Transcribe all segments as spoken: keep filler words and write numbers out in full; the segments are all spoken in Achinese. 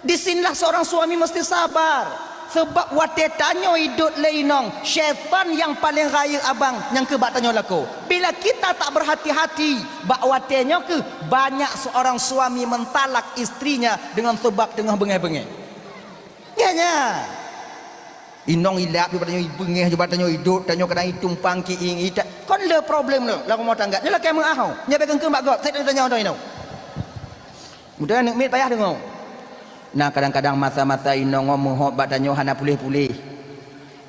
Di sinilah seorang suami mesti sabar. Sebab watée tanyoe idot lé inong, syaitan nyang paleng rayeuk abang nyang keu bak tanyoe lakoe. Bila kita tak berhati-hati, bak watée nyoe keuh banyak seorang suami mentalak istrinya dengan sebab teungoh beungéh-beungéh. Nyan, nyan. Inong ilap bak tanyoe, ibeungéh bak tanyoe, idot tanyoe kadang itumpang kiéng ita. Kon le problem le lam rumoh tangga. Nyoe lakée meu'ah ho. Nyoe bèk keungkeung bak gob, sét tanyoe-tanyoe inong. Mudah aneuk miet payah deungoe. Na kadang-kadang masa-masa inong ngon meuhop bak tanyoe hana puléh-puléh.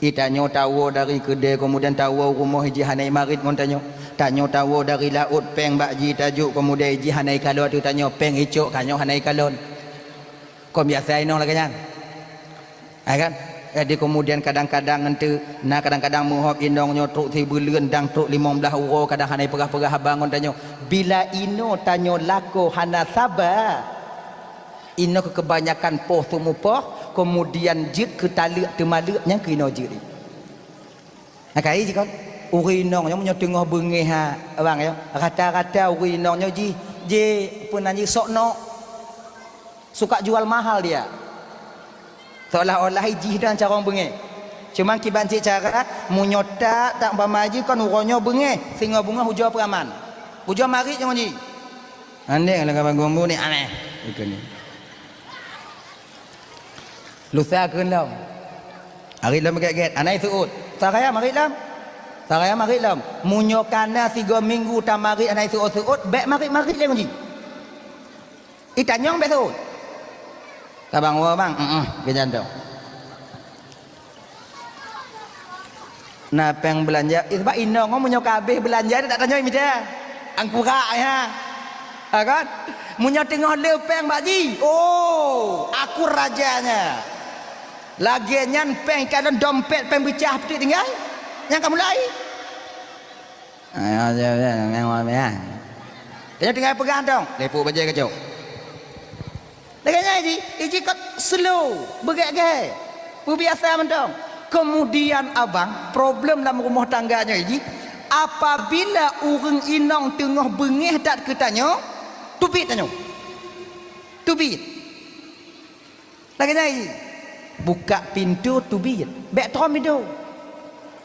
I tanyoe tawoe dari keudè, keumudian tawoe u rumoh iji hana imarit ngon tanyoe. Tanyoe tawoe dari laôt péng bak ji tajok, keumudian iji hana ikalon ateueh tanyoe, péng icok, tanyoe hana ikalon. Kon biasa inong lagée nyan. Hai kan? Jadi keumudian kadang-kadang ngon teuk, na kadang-kadang meuhop inong nyoe trok sibuleuen dang trok limong blaih uroe kadang hana ipeugah-peugah haba ngon tanyoe. Bila inoe tanyoe lakoe hana saba, inoe keu keubanyakan poh teumupoh, keumudian jeuet keu taleuek teumaleuek nyang keu inoe jeuet. Nah, kai jikon, ureuëng inong nyoe meunyoe teungoh beungéh ha, abang ya, rata-rata ureuëng inong nyoe jih, jih peunan jih sok nok. Suka jual mahal dia. Seolah-olah jih dan carong beungéh. Cuman kiban cit cara, meunyoe tak, tak umpama jih kon uroe nyoe beungéh, singoh beungéh ujoe peuraman. Ujoe marit nyoe jih. Andék lagée bagong bu ni aneh. Ikon ni. Lusa kheun lom. Marit lom gét-gét, hana iseuôt. Saraya marit lom. Saraya marit lom. Meunyoe kana sigoe minggu tamarit hana iseuôt-seuôt, bék marit-marit lé ngon jih. Itanyong bék seuôt. Ka bang woe bang, heeh, geujantoe. Na péng beulanja, eh, sabab inong ngon meunyoe ka habéh beulanja, tak tanyong mita. Angkura ya. Ha kan? Meunyoe teungoh le péng bak jih, oh, aku rajanya. Lagée nyan péng kalon dompet péng beucah peutik tinggai. Nyang ka mulai. Ayo, ayo, ayo, ayo, ayo. Tanyong tinggai peugah dong, lepuk bajée keucok. Lagée nyan jih, jih ka slow, beugét-gét, peubiasa mantong. Kemudian abang, problem lam rumoh tangga nyoe jih, apabila ureuëng inong teungoh beungéh that keu tanyoe, teubiet tanyoe. Teubiet. Lagée nyan jih, buka pintoe teubiet, bék tom pintoe.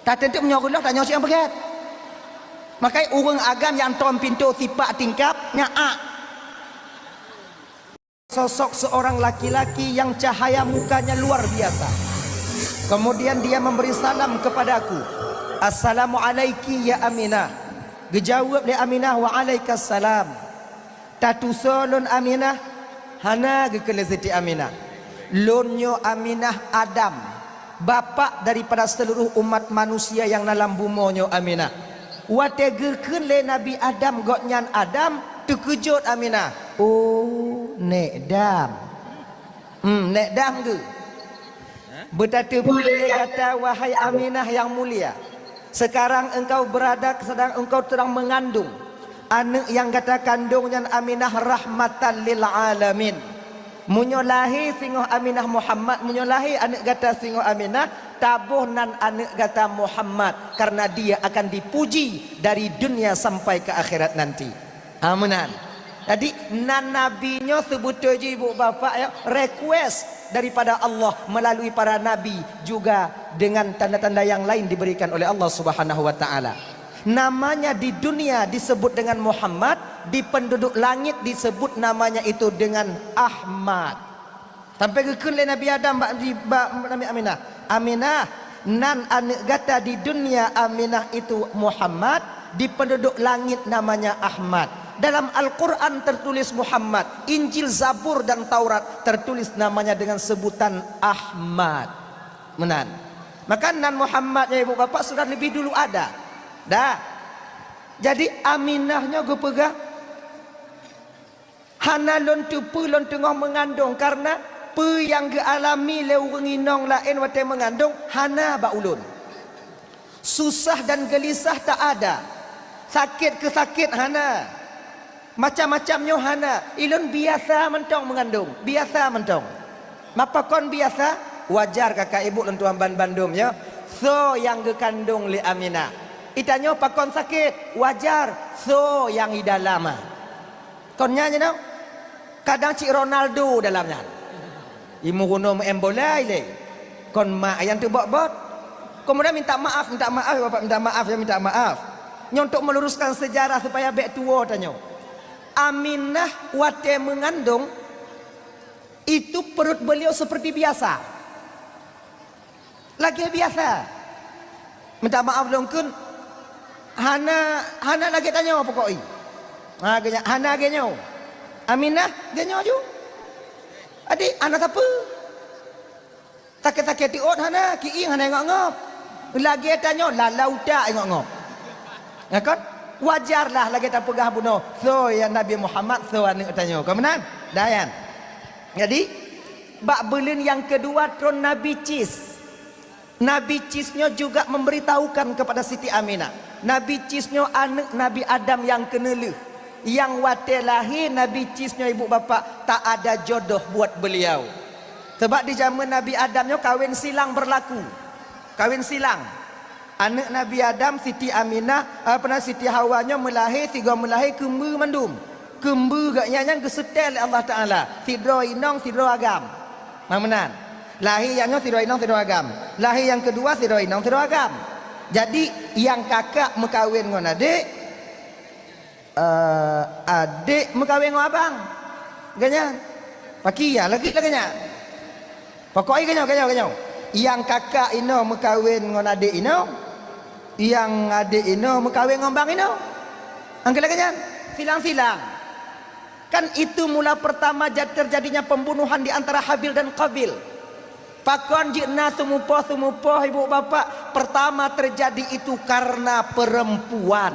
Tateuntu meunyoe reuloh tanyoe siang beugét. Makai ureuëng agam nyang tom pintoe sipak tingkap, nyan ak. Sosok seorang laki-laki yang cahaya mukanya luar biasa. Kemudian dia memberi salam kepadaku, "Assalamualaiki ya Aminah." Geujaweueb lé Aminah, "Waalaikumsalam." "Tatusoe lôn Aminah?" "Hana," geukheun lé Siti Aminah. "Lôn nyoe Aminah Adam, bapak daripada seluruh umat manusia nyang na lam bumoe nyoe Aminah." Watée geukheun lé Nabi Adam gobnyan Adam, teukeujot Aminah. "Oh, nék Dam." Hmm, nék Dam geuh. "Beutateupeue lé gata, wahai Aminah nyang mulia. Sekarang engkau berada, sedang engkau sedang mengandung. Aneuk nyang gata kandong nyan Aminah rahmatan lil alamin." Meunyoe lahé singoh Aminah Muhammad, meunyoe lahé aneuk gata singoh Aminah, taboh nan aneuk gata Muhammad, karena dia akan dipuji dari dunia sampai ke akhirat nanti. Ha, meunan. Jadi, nan nabi nyoe seubeutôi jih ibu bapak ya, request daripada Allah melalui para nabi juga dengan tanda-tanda yang lain diberikan oleh Allah Subhanahu wa taala. Namanya di dunia disebut dengan Muhammad, di penduduk langit disebut namanya itu dengan Ahmad. Sampai geukheun lé Nabi Adam bak, bak Nabi Aminah, "Aminah, nan aneuk gata di dunia Aminah itu Muhammad, di penduduk langit namanya Ahmad. Dalam Al-Quran tertulis Muhammad, Injil, Zabur dan Taurat tertulis namanya dengan sebutan Ahmad." Meunan. Maka nan Muhammad nyoe ibu bapak sudah lebih dulu ada. Dah. Jadi Aminah nyoe geupeugah, "Hana lôn teupeue lôn teungoh meungandong, karena peue nyang geualami lé ureuëng inong laén watée meungandong hana bak ulôn. Susah dan geulisah tak ada, sakét keusakét hana, macam-macam nyoe hana. Ilôn biasa mantong meungandong, biasa mantong." "Mapa kon biasa?" "Wajar kakak ibu lôn tuan ban bandum nyoe. Soe nyang geukandong lé Aminah." "Itanyoe pakon sakét?" "Wajar. Soe nyang i dalam?" Kon nyan jinoe, kadang cit Ronaldo dalam nyan. Imeurunoe meu-em bola ilée. Kon mak nyang teubot-bot. Keumudian minta maaf, minta maaf, ya Bapak, minta maaf, ya, minta maaf. Nyoe untuk meluruskan sejarah supaya bék tuwoe tanyoe. Aminah watée meungandong, itu perut beliau seperti biasa. Lagée biasa. Minta maaf lôn kheun, hana, hana lagée tanyoe pokok jih. Ha, geunya, hana lagée nyoe. Aminah, lagée nyoe ju. Adik, hana sapeue. Sakét-sakét tiôt hana, kieng hana ingob-ngob. Lagée tanyoe, lalau utak ingob-ngob. Ya kan? Wajarlah lagée tapeugah bunoe, soe ya Nabi Muhammad, soe aneuëk tanyoe. Kon meunan? Dayan. Jadi, bak buleuen nyang keudua tron Nabi Cis. Nabi Cis nyoe juga memberitahukan kepada Siti Aminah. Nabi Cis nyoe aneuëk Nabi Adam nyang keuneulheueh. Nyang watée lahé Nabi Cis nyoe, ibu bapak, tak ada jodoh buat beliau. Sebab di jameun Nabi Adam nyoe kawén silang berlaku. Kawén silang. Aneuëk Nabi Adam, Siti Aminah, apa na, Siti Hawa nyoe meulahé, sigoe meulahé keumbeue mandum. Keumbeue geuh nyan, nyan geuseutée lé Allah Taala, sidroe inong, sidroe agam. Nah, meunan. Lahé nyang nyoe sidroe inong, sidroe agam. Lahé nyang keudua sidroe inong, sidroe agam. Jadi, nyang kakak meukawén ngon adék, eh, adék meukawén ngon abang. Geuh nyan. Paki ya lagée, lagée nyan. Pokok jih geuh nyoe, geuh nyoe, geuh nyoe. Nyang kakak inoe meukawén ngon adék inoe, nyang adék inoe meukawén ngon abang inoe. Nyang keu lagée nyan, silang-silang. Kan itu mula pertama ja-, terjadinya pembunuhan di antara Habil dan Qabil. Pakon jeuet na seumupoh-seumupoh, ibu bapak, pertama terjadi itu karena perempuan.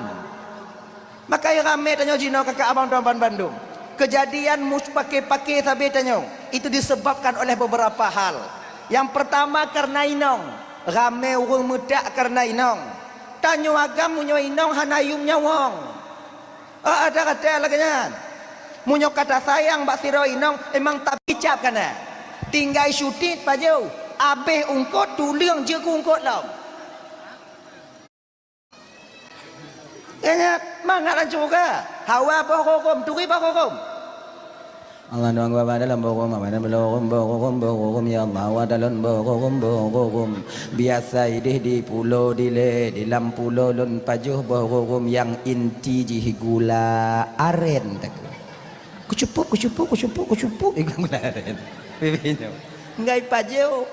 Maka ramé tanyoe jinoe kakak abang tuan bandum. Kejadian mus-, paké-paké sabe tanyoe, itu disebabkan oleh beberapa hal. Yang pertama karena inong, ramé ureuëng meutak karena inong. Tanyoe agam meunyoe inong hana yuem nyawöng. Ah, ada kata lagée nyan. Meunyoe ka tasayang bak sidroe inong, memang tabicab kana. Tinggai syutit pajoh, abéh ungkot tuleueng jeuet keu ungkot lom. Ingat, mangat lam syeuruga. Hawa boh rhom, turi boh rhom. Allah doang gua pada lom boh rhom, apa dah boh rhom, boh rhom, boh rhom, ya Allah, Hawa dalon boh rhom, boh rhom. Biasa ideh di pulo dilée, di lam pulo lôn pajoh boh rhom nyang inti jih gula aren takue. Kucupup, kucupup, kucupup, kucupup, ikan gula aren. Pipi nyoe. Ngai pajoh.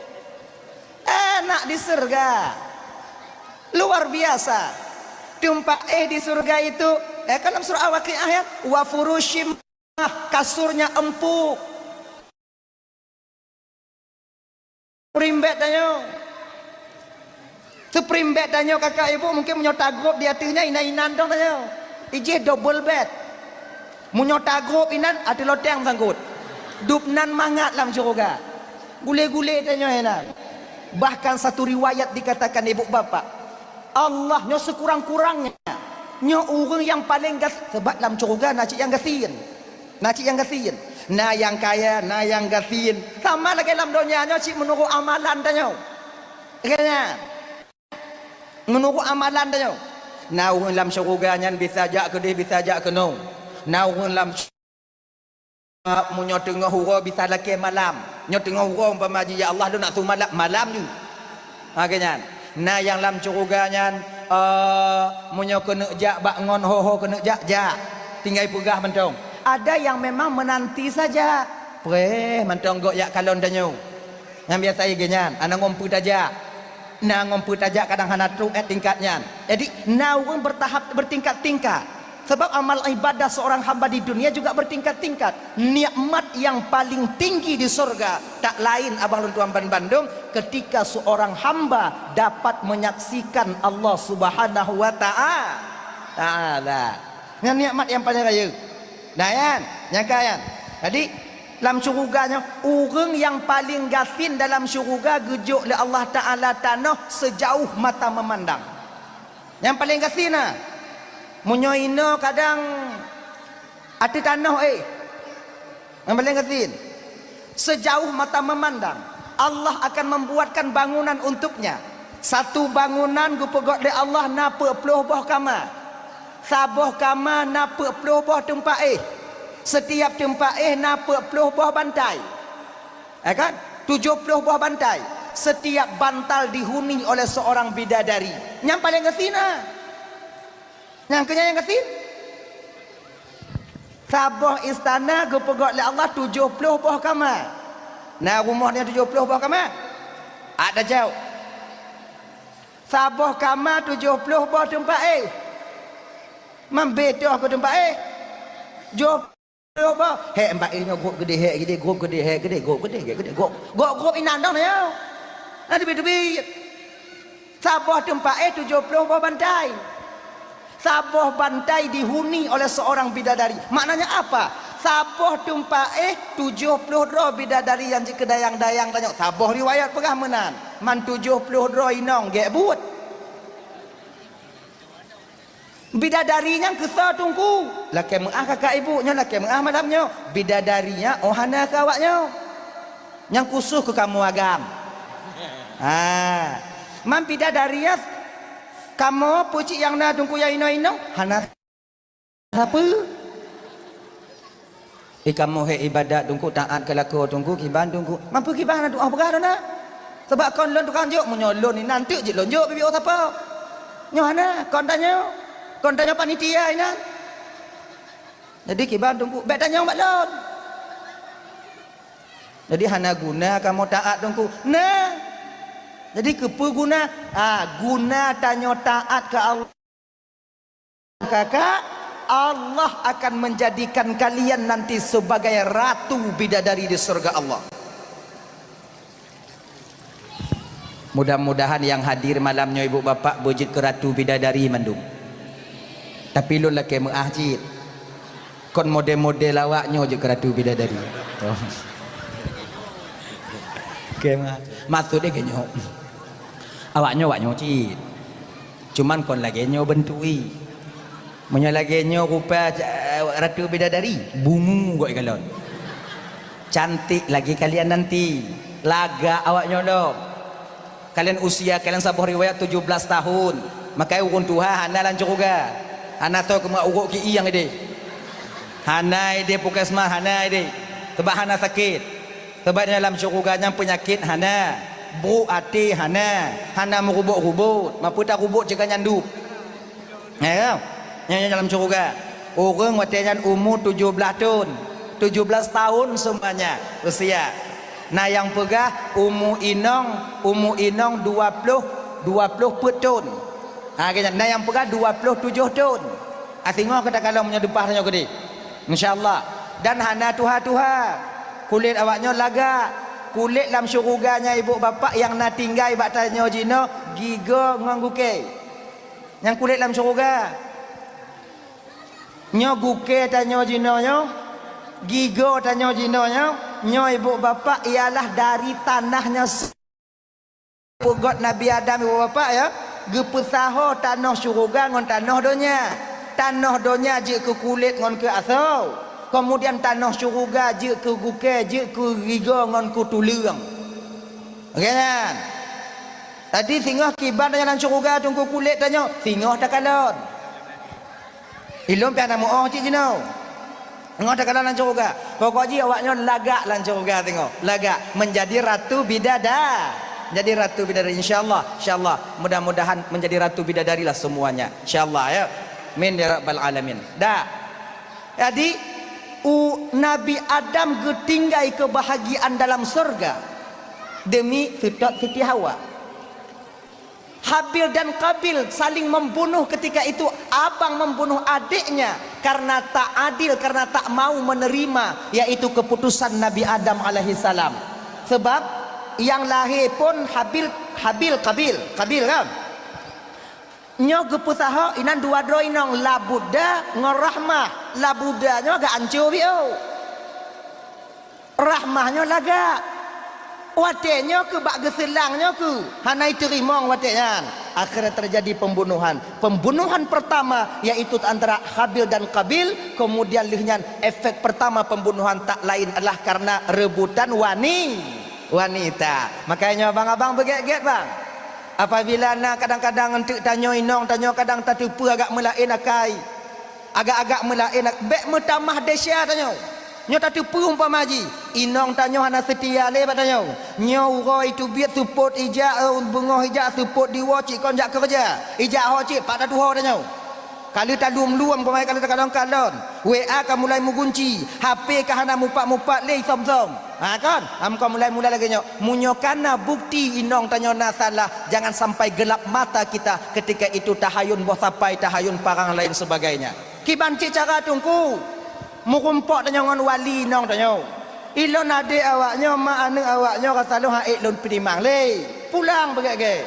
Enak di syeuruga. Luar biasa. Teumpat éh di syeuruga itu, eh, kan lam surah Al-Waqiah ya, wa furushim, kasurnya empuk. Spring bed tanyoe. Spring bed tanyoe kakak ibu mungkin meunyoe tagrôb di ateueh nyan inan-inan dong tanyoe. Ijih double bed. Meunyoe tagrôb inan, ateueh loteng sangkot. Dub nan mangat lam syeuruga. Gulé-gulé tanyoe inan. Bahkan satu riwayat dikatakan ibu bapak, Allah nyoe sekurang-kurangnya, nyoe ureuëng nyang paleng gas-, sebab lam syeuruga na cit nyang gasien. Na cit nyang gasien. Na nyang kaya, na nyang gasien. Sama lagée lam donya nyoe cit meunurot amalan tanyoe. Lagée nyan. Meunurot amalan tanyoe, na ureuëng lam syeuruga nyan bisa jak keudeh, bisa jak keunoe. Na ureuëng lam sy-, meunyoe teungoh uroe bisa lakée malam. Nyoe teungoh uroe umpama jih, "Ya Allah, lôn nak su malam," malam ju. Ha, keu nyan. Na nyang lam syeuruga nyan, eh, meunyoe keuneuk jak bak ngon ho-ho keuneuk jak, jak. Tinggai peugah mantong. Ada yang memang menanti saja. Preh mantong gok jak kalon tanyoe. Nyang biasa lagée nyan, hana ngon peue tajak. Na ngon peue tajak kadang hana trok, eh, tingkat nyan. Jadi, na ureuëng bertahap, bertingkat-tingkat. Sebab amal ibadah seorang hamba di dunia juga bertingkat-tingkat. Nikmat yang paling tinggi di surga tak lain, abang lôn tuan ban-, bandum, ketika seorang hamba dapat menyaksikan Allah Subhanahu wa ta'a-, taala. Nyan nikmat nyang paléng rayeuk. Nah, nyan, nyang ka nyan. Jadi, lam syeuruga nyoe, ureuëng nyang paléng gasien dalam syeuruga geujok lé Allah Taala tanoh sejauh mata memandang. Nyang paléng gasien na. Meunyoe inoe kadang ateueh tanoh, eh. Nyang paléng gasien. Sejauh mata memandang, Allah akan membuatkan bangunan untuknya. Satu bangunan geupeugét lé Allah na peuet ploh boh kama. Saboh kama na peuet ploh boh teumpat éh. Setiap teumpat éh na peuet ploh boh bantai. Ya kan? Tujuh puluh boh bantai. Setiap bantal dihuni oleh seorang bidadari. Nyang paleng gasien na. Nyang keu nyan nyang gasien. Saboh istana geupeugöt lé Allah tujuh puluh boh kama. Na rumoh nyan tujuh puluh boh kama? Ada jaweueb. Saboh kama tujuh puluh boh teumpat éh. Mambé toh keu teumpat éh. Tujuh puluh boh. Hék mbak éh nyoe grob geudeh, hék geudeh, grob geudeh, hék geudeh, grob geudeh, hék geudeh, grob, grob, grob inan dong nyoe. Na teubiet-teubiet. Saboh teumpat éh tujuh puluh boh bantai. Saboh bantai dihuni oleh seorang bidadari. Maknanya apa? Saboh teumpat éh tujuh puluh droe bidadari nyang jeuet keu dayang-dayang tanyoe. Saboh riwayat peugah meunan. Man tujuh puluh droe inong gét buet. Bidadari nyan keu soe Teungku? Lakée meuáh kakak ibu nyoe, lakée meuáh malam nyoe. Bidadari nyan oh hana keu awak nyoe. Nyang khusus keu kamoe agam. Ha. Man bidadari nyan kamoe peucit nyang na Teungku nyang inong-inong hana sapeue. Eh, kamoe hék ibadat Teungku, taát keu lakoe Teungku, kiban Teungku. Man peue kiban na doá peugah lôn na? Sabab kon lôn tukang jok, meunyoe lôn inan teuk jeuet lôn jok bibit oh sapo. Nyoe hana, kon tanyoe. Kon tanyoe panitia inan. Jadi kiban Teungku, bék tanyong bak lôn. Jadi hana guna kamoe taát Teungku. Nah. Jadi keupeue guna? Ah, guna tanyoe taát keu Allah. Kakak, Allah akan menjadikan kalian nanti sebagai ratu bidadari di surga Allah. Mudah-mudahan nyang hadir malam nyoe ibu bapak beujeuet keu ratu bidadari mandum. Tapi lôn lakée meuáh cit. Kon model-model awak nyoe jeuet keu ratu bidadari. Oh. Oke, ma-, maksud dia ke nyoe. Awak nyoe, awak nyoe cit. Cuman kon lagée nyoe beuntuk i. Meunyoe lagée nyoe rupa, eh, ratu bidadari, bungu gok ikalon. Cantik lagi kalian nanti. Lagak awak nyoe lom. Kalian usia kalian saboh riwayat tujuh belas tahun. Makai ureuëng tuha hana lam syeuruga. Hana soe keumat urok ki i nyang ideh. Hana ideh puskesmas, hana ideh. Sebab hana sakit. Sebab dalam syeuruga nyan peunyakét hana, brok até hana, hana meurubot-rubot, mapeuta rubot ceuka nyandub. Ya, nyan dalam syeuruga. Ureuëng watée nyan umu tujoh blaih thon, tujoh blaih tahun seumanya usia. Na nyang peugah umu inong, umu inong dua ploh, dua ploh peuet thon. Ha, geuh nyan. Na nyang peugah dua ploh tujoh thon. Ha, singoh keu takalon meunyoe deupah tanyoe keudeh. Insya Allah. Dan hana tuha-tuha. Kulét awak nyoe lagak. Kulét lam syeuruga nyan ibu bapak nyang na tinggai bak tanyoe jinoe gigoe ngon gukée. Nyang kulét lam syeuruga. Nyoe gukée tanyoe jinoe nyoe, gigoe tanyoe jinoe nyoe, nyoe ibu bapak ialah dari tanah nyoe. Peugöt Nabi Adam ibu bapak ya, geupeusaho tanoh syeuruga ngon tanoh donya. Tanoh donya jeuet keu kulét ngon keu asoe. Keumudian tanoh syeuruga jeuet keu gukée, jeuet keu gigoe ngon keu tuleueng. Oke nyan. Tadi singoh kiban tanyoe lam syeuruga teungku kulét tanyoe, singoh takalon. Ilôn pih hana muoh cit jinoe. Singoh takalon lam syeuruga. Pokok jih awak nyoe lagak lam syeuruga singoh. Lagak menjadi ratu bidada-, jadi ratu bidadari, insya Allah, insya Allah. Mudah-mudahan menjadi ratu bidadari lah semuanya. Insya Allah ya. Amin ya rabbal alamin. Dah. Jadi u-, Nabi Adam geutinggai keubahagiaan dalam syeuruga demi seutôt Siti Hawa. Habil dan Qabil saling membunuh ketika itu, abang membunuh adiknya karena tak adil, karena tak mau menerima, yaitu keputusan Nabi Adam alaihissalam. Sebab nyang lahé pun Habil, Habil, Qabil, Qabil kan? Nyoe geupeusaho inan dua droe inong, Labuda ngon Rahmah. Labuda nyoe agak anco biôh. Rahmah nyoe lagak. Watée nyoe keu bak geuseulang nyoe keu hana iteurimong watée nyan. Akhirnya terjadi pembunuhan. Pembunuhan pertama yaitu antara Habil dan Qabil, kemudian lheueh nyan efek pertama pembunuhan tak lain adalah karena rebutan wani-, wanita. Makanya abang-abang beugét-gét bang. Apabila na kadang-kadang enteuk tanyoe inong, tanyoe kadang tateupeue agak meulaén akai. Agak-agak meulaén, bék meutamah desya tanyoe. Nyoe tateupeue umpama jih, Inong tanyoe hana seutia lé bak tanyoe. Nyoe uroe teubiet seupôt ijak, eh, beungoh ijak seupôt diwoe cit kon jak keureuja. Ijak ho cit pat tatuho tanyoe. Ka lheueh talum-lum, keumae ka lheueh takalon-kalon. W A ka mulai meugunci, H P ka hana mupat-mupat lé isom-som. Ha kon? Am ka mulai-mulai lagèe nyoe. Meunyoe kana bukti inong tanyoe na salah, jangan sampai gelap mata kita ketika itu tahayun boh sapai, tahayun parang lain sebagainya. Kiban cit cara Teungku, meurumpok tanyoe ngon wali inong tanyoe. Ilôn adék awaknyoe, mak aneuk awaknyoe rasa lôn han ék lôn peutimang lé. Pulang beugèt-gèt.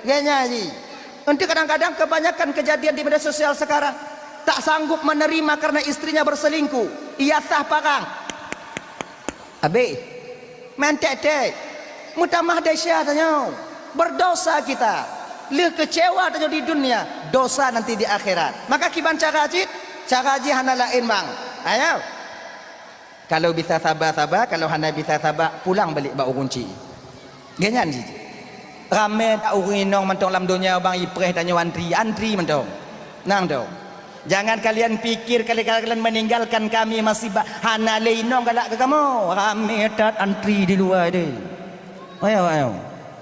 Gèt nyan jih. Nanti kadang-kadang kebanyakan kejadian di media sosial sekarang, tak sanggup menerima karena istrinya berselingkuh. Ia sah parang. Habéh. Meutek-tek. Meutamah desya tanyoe. Berdosa kita. Lheueh kecewa tanyoe di dunia, dosa nanti di akhirat. Maka kiban cara cit, cara jih hana laén bang. Ayo. Kalau bisa saba-saba, kalau hana bisa saba, pulang balik bak ureueng chik. Gèt nyan jih. Ramé that ureueng inong mantong lam donya bang ipreh tanyoe antri, antri mantong. Nang tu. Jangan kalian pikir kali-kali kalian meninggalkan kami masih ba-, hana lé inong galak keu kamoe. Ramé that antri di luwa deh. Ayo, ayo.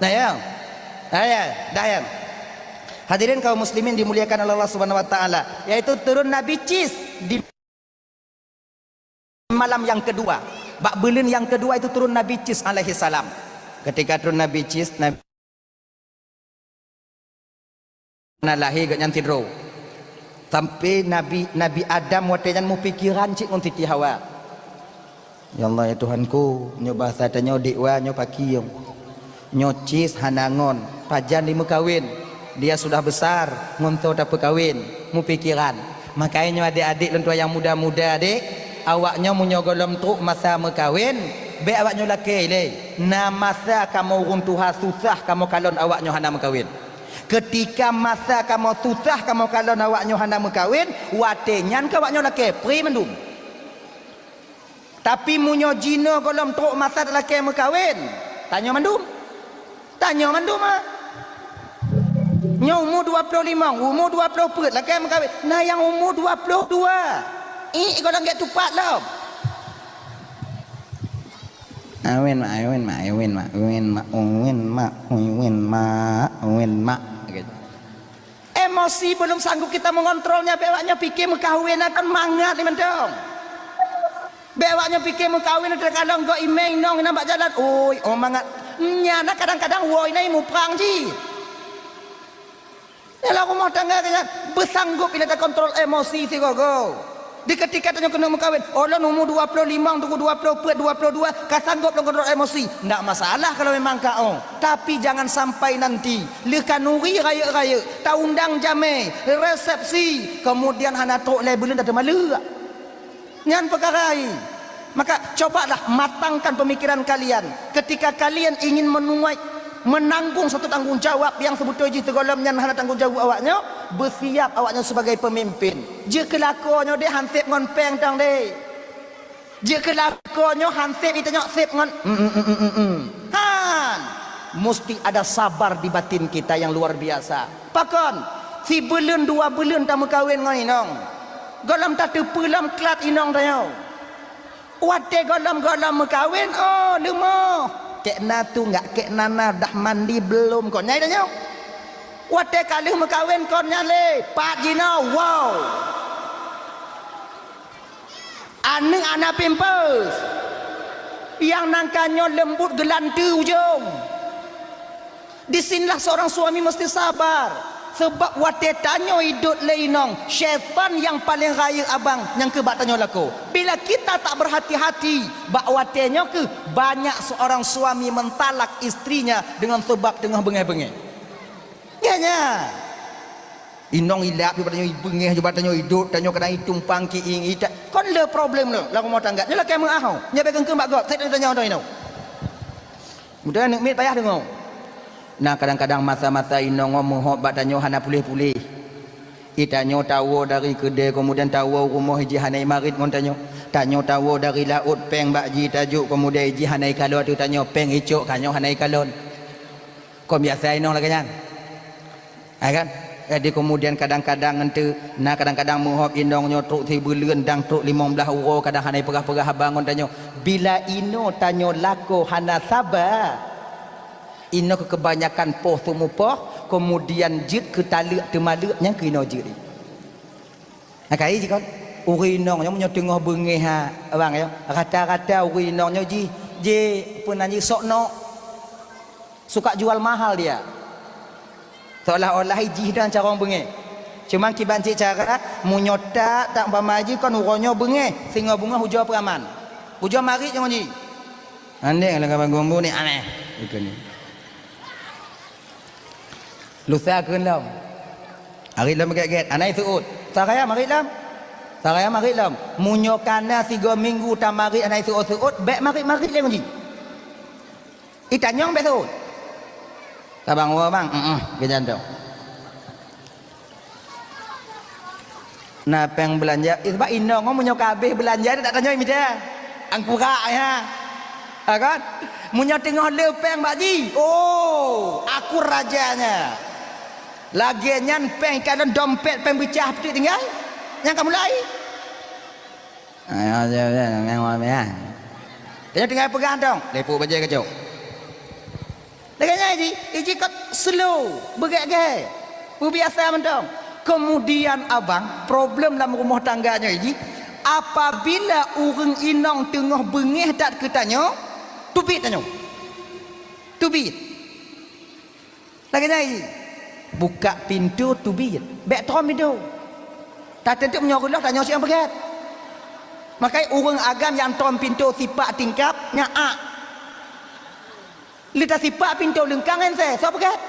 Nah, ya. Ayo, dah ya. Hadirin kaum muslimin dimuliakan oleh Allah Subhanahu wa taala, yaitu turun Nabi Cis di malam yang kedua. Bak buleuen yang kedua itu turun Nabi Cis alaihi salam. Ketika turun Nabi Cis, Nabi na lahé geuh nyan sidroe. Sampai Nabi, Nabi Adam watèe nyan meupikiran cit ngon Siti Hawa. Ya Allah, ya Tuhanku, nyoe basa tanyoe dék wa nyoe paki nyoe. Nyoe Cis hana ngon, pajan dimeukawen. Dia sudah besar, ngon soe tapeukawen. Meupikiran. Makajih nyoe adék-adék lôn tuan nyang muda-muda dék, awaknyoe meunyoe gohlom trok masa meukawen, bèk awaknyoe lakèe lé. Na masa kamoe ureueng tuha susah kamoe kalon awaknyoe hana meukawen. Keutika masa kamoe susah kamoe kalon awaknyoe hana meukawen, watèe nyan keuh awaknyoe lakèe, pri mandum. Tapi meunyoe jinoe gohlom trok masa talakèe meukawen, tanyoe mandum. Tanyoe mandum, ah. Nyoe umu dua ploh limong, umu dua ploh peuet lakèe meukawen. Na nyang umu dua ploh dua. Iek gohlom gèt tupat lom. Awen mak, awen mak, awen mak, awen mak, awen mak, awen mak, awen mak. Emosi belum sanggup kita mengontrolnya, bèk awaknyoe pike meukawen akan mangat lé mantong. Bèk awaknyoe pike meukawen, teukalon gob imèng inong inan bak jalan. Oi, oh mangat. Nyan na kadang-kadang woe inan muprang jih. Dalam rumah tangga nyan, beusanggup ilèe takontrol emosi sigoe-goe. Di keutika tanyoe keuneuk meukawen, ulôn umu dua ploh limong, dua ploh peuet, dua ploh dua, ka sanggup lôn kontrol emosi. Ndak masalah kalau memang ka ôh. Tapi jangan sampai nanti, lheueh khanuri rayeuk-rayeuk, taundang jamèe, resepsi, kemudian hana trok lhèe buleuen tateumaleuk. Nyan peukara hai. Maka, cobalah matangkan pemikiran kalian. Ketika kalian ingin menuai, menanggung satu tanggung jawab nyang seubeutôi jih teugohlom nyan hana tanggung jawab awaknyoe, beusiap awaknyoe sebagai pemimpin. Jeuet keu lakoe nyoe deh, han sép ngon péng tang deh. Jeuet keu lakoe nyoe han sép, ita nyoe sép ngon, mm, mm, mm, mm, mm, mm. Han. Musti ada sabar di batin kita yang luar biasa. Pakon? Sibuleuen dua buleuen tameukawen ngon inong. Gohlom tateupeue lom klat inong tanyoe. Watèe gohlom-gohlom meukawen, oh, leumoh. Kek na tu enggak, kek na na dah mandi belum kon nyai tanyoe. Watèe ka lheueh meukawen kon nyan lé, pat jinoe, wow. Aneuk hana pampers. Nyang nangka nyoe leumbut geulanteu ujong. Di sinilah seorang suami mesti sabar. Sebab watèe tanyoe idot lé inong, syaitan nyang paleng rayeuk abang nyang keu bak tanyoe lakoe. Bila kita tak berhati-hati, bak watèe nyoe keuh banyak seorang suami mentalak istrinya dengan sebab teungoh beungèh-beungèh. Nyan, nyan. Inong ilap jubah tanyoe, ibeungèh jubah tanyoe, idot tanyoe kadang itumpang kiing ita. Kon le problem le lam rumah tangga. Nyoe lakèe meuah ho. Nyoe bèk keungkeung bak gob. Sét tanyoe, tanyoe, tanyoe. Mudah aneuk miet payah deungoe. Nah, kadang-kadang masa-masa inong ngon meuhop bak tanyoe hana puléh-puléh. Itanyoe tawoe dari keudè, kemudian tawoe u rumoh iji hana imarit ngon tanyoe. Tanyoe tawoe dari laôt péng bak ji tajok, kemudian iji hana ikalon ateueh tanyoe, péng icok, tanyoe hana ikalon. Kon biasa inong lagèe nyan. Hai kan? Jadi kemudian kadang-kadang ngon teuk, na kadang-kadang meuhöb inong nyoe trok sibuleuen dan trok limong blaih uroe, kadang hana jipeugah-peugah haba ngon tanyoe. Bila inoe tanyoe lakoe hana saba, inoe keu keubanyakan poh teumupoh, kemudian jeuet keu taleuek teumaleuek nyang keu inoe jeuet. Nah, kai jikon, ureueng inong nyoe meunyoe teungoh beungéh ha, abang, ya. Rata-rata ureueng inong nyoe jih, jih, peue nan jih, sok nok. Suka jual mahal dia. Seolah-olah jih dan carông beungéh. Cuman kiban cit cara, meunyoe tak, tak umpama jih kon uroe nyoe beungéh, singoh beungoh ujoe peuraman. Ujoe marit nyoe jih. Andék lam kaban gombo ni aneh. Ikon ni. Lusa kheun lom. Marit lom gét-gét, hana jiseuôt. Saraya marit lom. Saraya marit lom. Meunyoe kana sigoe minggu tamarit hana jiseuôt-seuôt, bék marit-marit lé ngon jih. Itanyong bék seuôt. Ka bang, woe bang, heeh, geujantoe. Na péng beulanja, eh, sabab inong nyoe meunyoe ka habéh beulanja, tak tanyong mita. Angkura, ya. Ha, kan? Meunyoe teungoh le péng bak jih, oh, aku rajanya. Lagée nyan péng kalon dompet péng beucah peutik tinggai. Nyang ka mulai. Ayo, ayo, ayo, ayo, ayo. Tanyoe tinggai peugah dong, lipuk bajée keucok. Lagée nyan jih, jih ka slow, beugét-gét, peubiasa mantong. Kemudian abang, problem lam rumoh tangga nyoe jih, apabila ureuëng inong teungoh beungéh that keu tanyoe, teubiet tanyoe. Teubiet. Lagée nyan jih, buka pintoe teubiet, bék tom pintoe. Tateuteup meunyoe reuloh tanyoe siang peugét. Makai ureuëng agam nyang tom pintoe sipak tingkap, nyan ak. Lé tasipak pintoe leungkang ensé, soe peugét?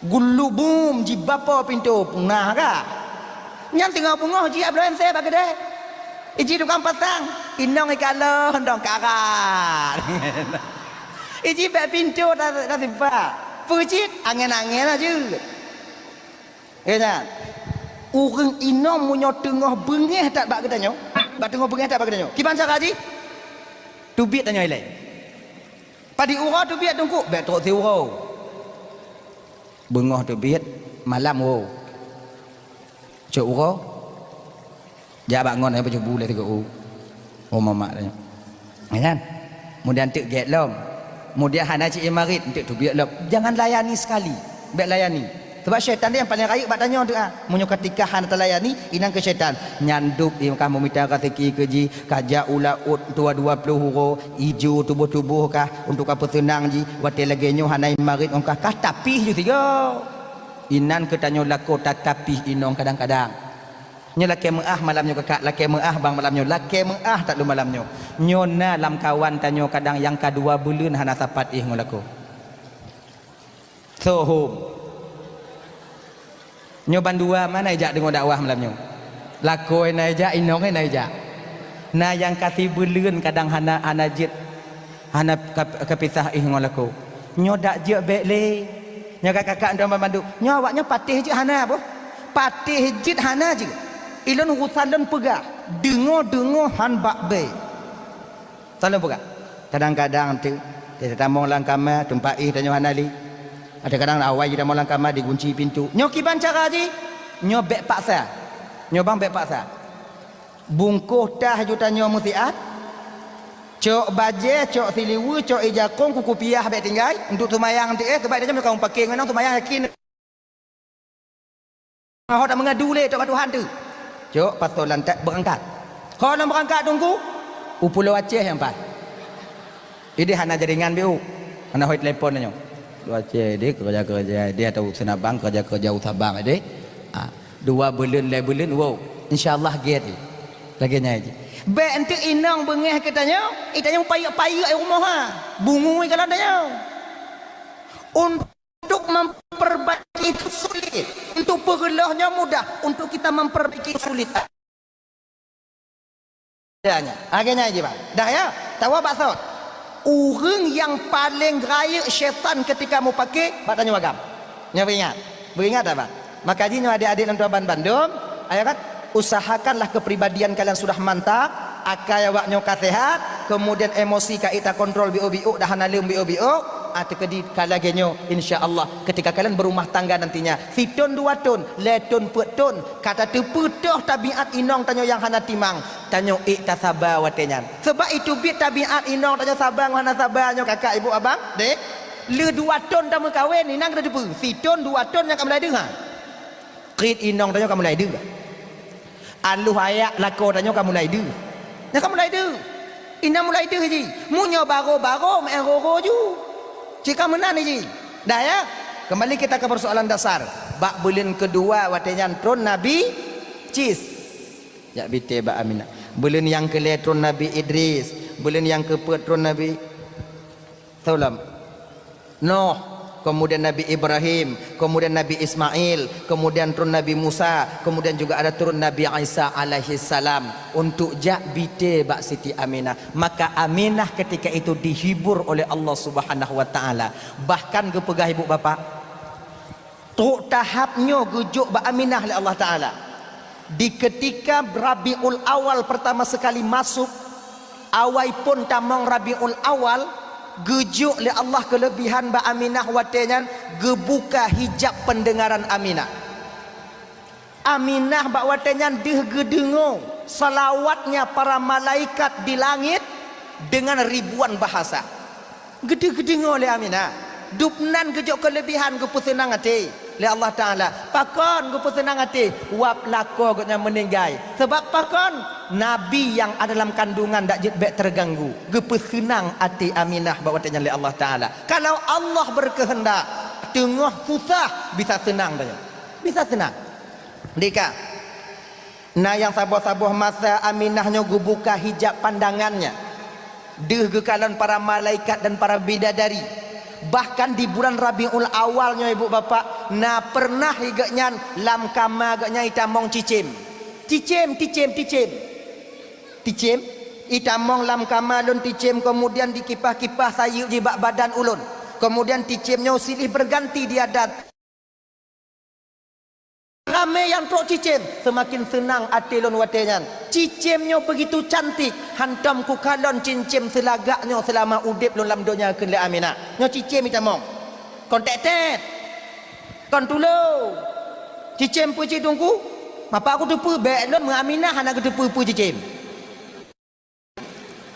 Gulubum jibapo pintoe, punah ka. Nyan teungoh beungoh jih abloe ensé bak keudè. Iji tukang pasang, inong ikalon dong karat. Iji bék pintoe ta-, tasipak. Peue cit? Angén-angén aja. Keu nyan, ureuëng inong meunyoe teungoh beungéh that bak geutanyoe, bak teungoh beungéh that bak geutanyoe, kiban cara jih? Teubiet tanyoe ilée. Padum uroe teubiet teungku, bék trok siuroe. Beungoh teubiet, malam woe. Cok uroe, jak bak ngon, eh, pajoh bu lé sigoe u. Oh, mamak tanya. Ya kan? Kemudian teuk gét lom. Kemudian hana cit imarit, enteuk teubiet lom. Jangan layani sekali. Bék layani. Sebab syaitan dia yang paling rayeuk bak tanyoe tu, ah. Meunyoe ketika hana talayani, inan keu syaitan. Nyan dub ié kah meumita raseuki keu jih, ka jak u laôt dua, dua ploh uroe, ijo tuboh-tuboh kah, untuk ka peuseunang jih, watée lagée nyoe hana imarit ongkah kah, tapi ju sigoe. Inan keu tanyoe lakoe tatapih inong kadang-kadang. Nyoe lakée meuáh malam nyoe kakak, lakée meuáh bang malam nyoe, lakée meuáh that lôn malam nyoe. Nyoe na lamkawan tanyoe kadang nyang ka dua buleuen hana sapat éh ngon lakoe. Sohom. Nyoe bandua mana ijak deungoe dakwah malam nyoe? Lakoe na ijak, inong na ijak. Na nyang ka sibuleuen kadang hana, hana jeuet, hana ka, kapisah éh ngon lakoe. Nyoe dak jeuet bék lé. Nyoe ka kakak dong banmandum. Nyoe awak nyoe patéh jeuet hana boh. Patéh jeuet hana jeuet. Ilôn urusan lôn peugah, deungoe-deungoe han bak bée. Saleuem peugah. Kadang-kadang teuk, tatamong lam kama, teumpat éh tanyoe hana lé. Ada kadang awai jih tamong lam kama, digunci pintoe. Nyoe kiban cara jih? Nyoe bék paksa. Nyoe bang bék paksa. Bungkôh tah ju tanyoe meusiat, cok bajée, cok siliweue, cok ija kong, kuku piah bék tinggai, untuk seumayang teuh, eh, sebab tanyoe meunyoe ka mupakè ngon inong seumayang yakin. Ho tak meungadu lé, tok bak Tuhan teuh. Cok, pasoe lantak beurangkat. Ho lom beurangkat teungku, u Pulo Aceh nyang paih. Idéh hana jaringan biu. Hana hôi telepon tanyoe. Dua cé idéh keureuja-keureuja idéh atau seunabang keureuja-keureuja u Sabang idéh. Ah, dua buleuen, lhèe buleuen, wow. Insya Allah gét. Lagèe nyan jih. Bèk enteuk inong beungèh keu tanyoe, i tanyoe payeuek-payeuek i rumoh ha. Bungui kalon tanyoe. Untuk memperbaiki itu sulit. Untuk peureuloh nyoe mudah. Untuk kita memperbaiki sulit. Adanya. Lagèe nyan jih, Bang. Dah ya, tawa bak sot. Ureueng nyang paleng rayeuk syaitan ketika mupakè, bak tanyoe agam. Nyoe beuingat. Beuingat tak, Bang? Maka jih nyoe adik-adik dan tuan bandum, ayo kan, usahakanlah kepribadian kalian sudah mantap, akai awak nyoe ka sehat, kemudian emosi ka ita kontrol biôk-biôk, dah hana leuem biôk-biôk. Ah, teukeudi ka lagée nyoe, insya Allah, ketika kalian berumah tangga nantinya, sithon dua thon, lhée thon peuet thon, ka tateupeue toh tabiat inong tanyoe nyang hana timang, tanyoe ék tasaba watée nyan. Sabab iteubiet tabiat inong tanyoe saba ngon hana saba nyoe, kakak, ibu, abang, dek. Le dua thon tameukawen, inan ka tateupeue, sithon dua thon nyang ka mulai deuh, ha. Krit inong tanyoe ka mulai deuh. Alôh ayat lakoe tanyoe ka mulai deuh. Nyan ka mulai deuh. Inan mulai deuh jih. Meunyoe barô-barô, meu'en rô-rô ju. Cit ka meunan jih. Dah, ya? Kembali kita ke persoalan dasar. Bak buleuen keudua watée nyan tron Nabi Cis. Jak bite bak Aminah. Buleuen nyang keulhée tron Nabi Idris. Buleuen nyang keupeuet tron Nabi Soe lom? Nuh, kemudian Nabi Ibrahim, kemudian Nabi Ismail, kemudian turun Nabi Musa, kemudian juga ada turun Nabi Isa alaihissalam untuk jak bite bak Siti Aminah. Maka Aminah ketika itu dihibur oleh Allah Subhanahu wa Ta'ala. Bahkan geupeugah ibu bapak, trok tahap nyoe geujok bak Aminah lé Allah Ta'ala. Di ketika Rabiul Awal pertama sekali masuk, awai phon tamong Rabiul Awal, geujok lé Allah keulebihan bak Aminah watée nyan, geubuka hijab pendengaran Aminah. Aminah bak watée nyan deuh geudeungoe salawatnya para malaikat di langit dengan ribuan bahasa. Geudeuh geudeungoe lé Aminah. Dubnan geujok keulebihan, geupeuseunang até lé Allah Ta'ala. Pakon geupeuseunang até? Wab lakoe gobnyan meuninggai. Sabab pakon? Nabi nyang ada dalam kandungan dak jeuet bék teuganggu. Geupeuseunang até Aminah bak watée nyan lé Allah Ta'ala. Kalau Allah berkehendak, teungoh susah bisa seunang tanyoe. Bisa seunang. Dika. Na nyang saboh-saboh masa Aminah nyoe geubuka hijab pandangannya. Deuh geukalon para malaikat dan para bidadari. Bahkan di bulan Rabiul Awal nyoe, ibu bapak, na pernah gobnyan lam kama gobnyan itamong cicém. Cicém, cicém, cicém. Cicém. Itamong lam kama lôn cicém, kemudian dikipah-kipah sayeuek jih bak badan ulôn. Kemudian cicém nyoe silih berganti di adat. Ramé nyang trok cicém, seumaken seunang até lôn watée nyan. Cicém nyoe beugitu cantik, hantom kukalon cicém seulagak nyoe seulama udeb lôn lam donya, kheun lé Aminah. Nyoe cicém itamong. Kon tét-tét. Kon tulô. Cicém peue cit Teungku? Bapak kuteupeue, bék lôn meu Aminah hana geuteupeue peue cicém.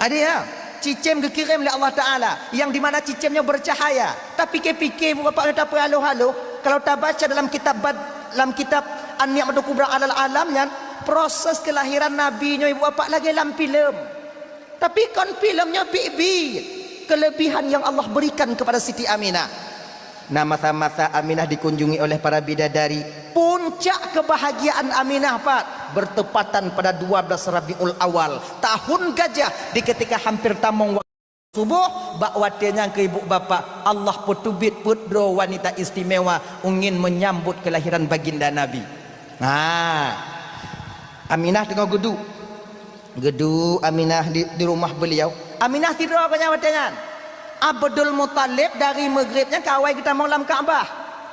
Ada ya, cicém geukirém lé Allah Ta'ala, yang di mana cicém nyoe bercahaya. Tapi pike-pike, ibu bapak, nyoe tapeuhaloh-haloh, kalau tabaca dalam kitab bad-, dalam kitab An-Ni'matul Kubra Alal Alam nyan, proses kelahiran Nabi nyoe, ibu bapak, lagée lam filem. Tapi kon filem nyoe, biet-biet kelebihan yang Allah berikan kepada Siti Aminah. Nah, masa-masa Aminah dikunjungi oleh para bidadari, puncak kebahagiaan Aminah pat bertepatan pada dua belas Rabiul Awal, tahun gajah, di ketika hampir tamong waktu suboh, bak watée nyan keu ibu bapak, Allah peuteubiet peuet droe wanita istimewa ingin menyambut kelahiran baginda Nabi. Ha, Aminah teungoh geuduek. Geuduek Aminah di, di rumah beliau. Aminah sidroe gobnyan watée nyan. Abdul Muthalib dari Maghrib nyan ka awai geutamong lam Ka'bah.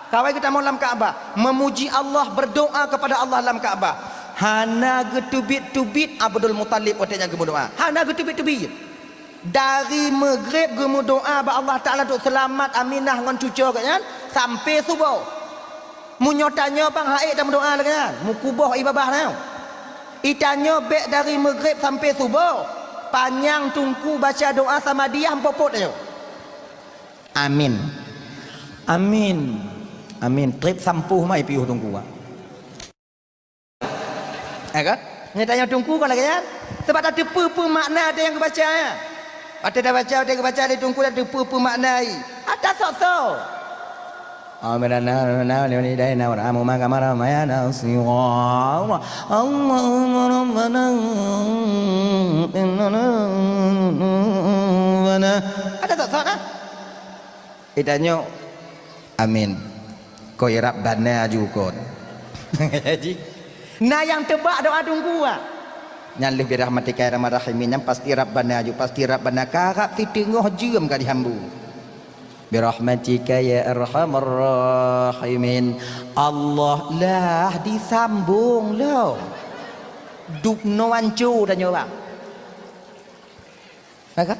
Ka awai geutamong lam Ka'bah. Memuji Allah, berdoa kepada Allah lam Ka'bah. Hana geuteubiet-teubiet Abdul Muthalib watée nyan geumeudoa. Hana geuteubiet-teubiet. Dari Maghrib geumeudoa bak Allah Ta'ala untuk seulamat Aminah ngon cucoe gobnyan sampai suboh. Meunyoe tanyoe bang ha'ék tameudoa lagée nyan, meukuboh ié babah nyoe. Itanyoe bék dari Maghrib sampai suboh, panyang Teungku baca doa Samadiyah meupoh-poh tanyoe. Amin. Amin. Amin. Trép sampôh mai piôh Teungku, ah. Ya kan? Nyoe tanyoe Teungku kon lagée nyan. Sebab tateupeue peue makna teuh nyang geubaca, ya. Watée tabaca, watée geubaca lé Teungku, tateupeue peue makna, i. Hana sok-sok. Amin. Allahumma rabbana innana. Hana sok-sok, nah. Itanyoe, amin. Ko irab bana ju kon. Ji. Na nyang teubak doa Teungku, ah. Nyan lheueh birahmatika ya arhamar rahimin, nyan pasti Rabbana ju, pasti Rabbana karab siteungoh jeuem ka dihambung. Birahmatika ya arhamar rahimin. Allah lah disambung lom. Dubnoe anco tanyoe, bang. Maka,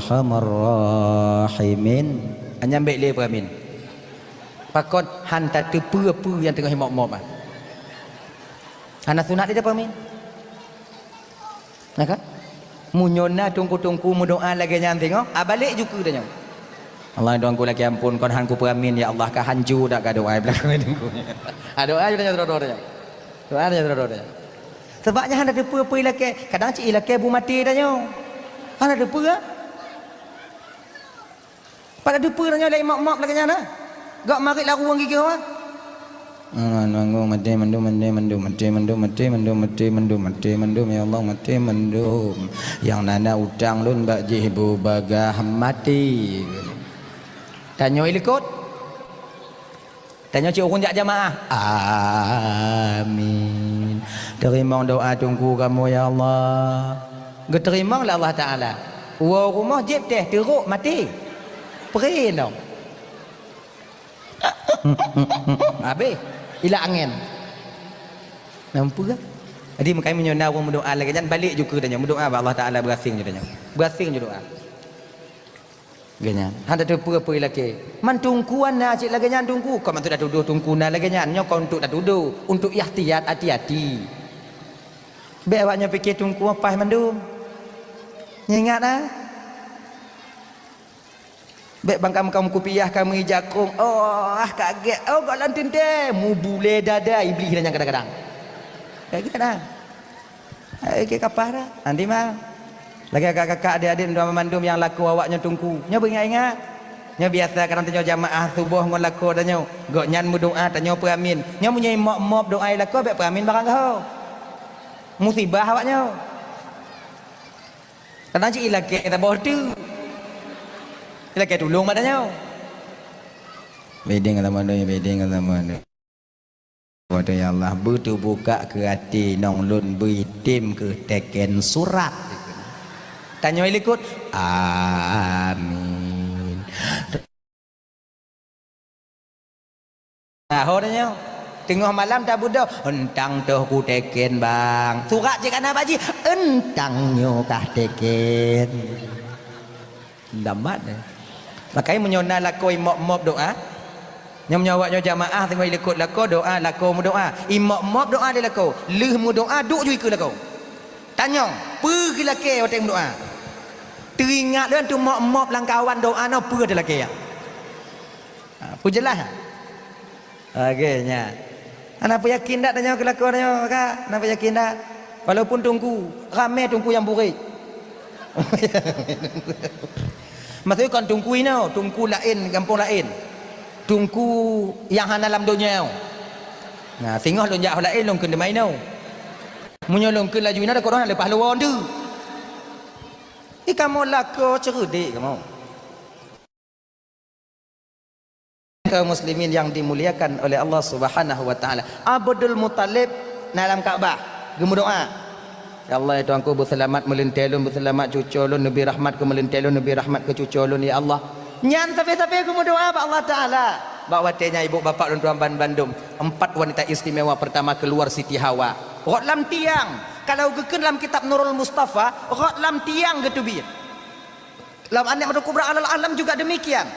arhamar rahimin. Nyan bèk lé peuamin. Pakon? Han tateupeue peue nyang teungoh imop-mop, ah. Hana sunat lé tapeuamin. Nah kan? Meunyoe na teungku-teungku meudoa lagèe nyan teungoh, ah, balek ju keu tanyoe. Allah, Tuhanku lakèe ampôn, kon han kupeuamin, ya Allah, ka hanco dak ka doa bak teungku. Ah, doa ju tanyoe sidroe-droe tanyoe. Doa tanyoe sidroe-droe tanyoe. Sabab nyan hana teupeue-peue ilakèe, kadang cit ilakèe bu maté tanyoe. Hana teupeue, ah. Pat teupeue tanyoe lé imop-mop lagèe nyan, ah. Gak marit larueng gigée, ah. Nanggung maté mandum, maté mandum, maté mandum, maté mandum, maté mandum, maté mandum, ya Allah, maté mandum. Nyang na na utang lôn bak jih bu bagah maté. Tanyoe ilikot. Tanyoe cit ureueng jak jamaah. Amin. Teurimong doa teungku kamoe, ya Allah. Geuteurimong lé Allah Taala. Woe rumoh jieb teh teurok maté. Pre nong. Habéh. Ilak angén. Nampak kan? Jadi, makanya meunyoe na ureueng meudoa lagèe nyan, balek ju keu tanyoe. Meudoa bak Allah Taala beurasing ju tanyoe. Beurasing ju doa. Lagèe nyan. Hana teupeue-peue ilakèe. Man teungku na cit lagèe nyan teungku. Kon untuk tatudoh teungku na lagèe nyan. Nyoe kon untuk tatudoh. Untuk ihtiyat, hati-hati. Bèk awak nyoe pike teungku paih mandum. Nyoe ingat, ah. Bèk bangkam-bangkam kupiah kamoe jakong. Oh, ah, kagèt. Oh, gohlom teuntèe. Mubulèe dada iblih nyan kadang-kadang. Kagèt nah. Kagèt kapah dah. Nanti mah. Lagèe kakak-kakak, adik-adik, mandum nyang lakoe awak nyoe teungku. Nyoe beuingat-ingat. Nyoe biasa kadang tanyoe jamaah suboh ngon lakoe tanyoe. Gobnyan meudoa, tanyoe peuamin. Nyoe meunyoe imop-mop doa i lakoe bèk peuamin barang gaho. Musibah awak nyoe. Kadang cit ilakèe saboh teuk. Ilakèe tulông bak tanyoe. Bedeng sama nyoe, bedeng sama nyoe. Waduh, ya Allah, beuteubuka keu até nong lôn beuitem keu teken surat. Tanyoe likot, amin. Tahu dah nyoe. Teungoh malam tabeudôh, "Eunteuk toh kuteken, Bang." Surat cit ka na bak jih, "Eunteuk nyoe kah teken." Lambat eh. Makanya meunyoe na lakoe imop-mop doa, nyoe meunyoe awak nyoe jamaah teungoh ilikot lakoe doa, lakoe meudoa. Imop-mop doa lé lakoe, lheueh meudoa duek ju ikeue lakoe. Tanyong, peue geulakèe watèe meudoa? Teuingat lôn teumop-mop lam kawan doa nyoe peue teulakèe. Ha, peue jeulaih? Oke, nyan. Hana peuyakin dak tanyoe keu lakoe tanyoe, Kak? Hana peuyakin dak? Walaupun teungku, ramè teungku nyang burit. Maksudnya kon teungku inoe, teungku laén, gampông laén. Teungku nyang hana lam donya. Nah, singoh lôn jak laén lôn kheun teuma inoe. Meunyoe lôn kheun laju inoe, takot hana leupah lôn tu. Ih, kamoe lakoe ceureudek kamoe. Kaum muslimin yang dimuliakan oleh Allah Subhanahu wa Ta'ala. Abdul Muthalib na lam Ka'bah geumeudoa, "Ya Allah, ya Tuhanku, beuseulamat meulintèe lôn, beuseulamat cucoe lôn, neubri rahmat keu meulintèe lôn, neubri rahmat keu cucoe lôn, ya Allah." Nyan sabe-sabe geumeudoa bak Allah Ta'ala. Bak watèe nyan, ibu bapak lôn tuan ban bandum, empat wanita istimewa pertama keluar Siti Hawa. Rot lam tiang. Kalau geukheun lam kitab Nurul Mustafa, rot lam tiang geuteubiet. Lam An-Ni'matul Kubra alal Alam juga demikian.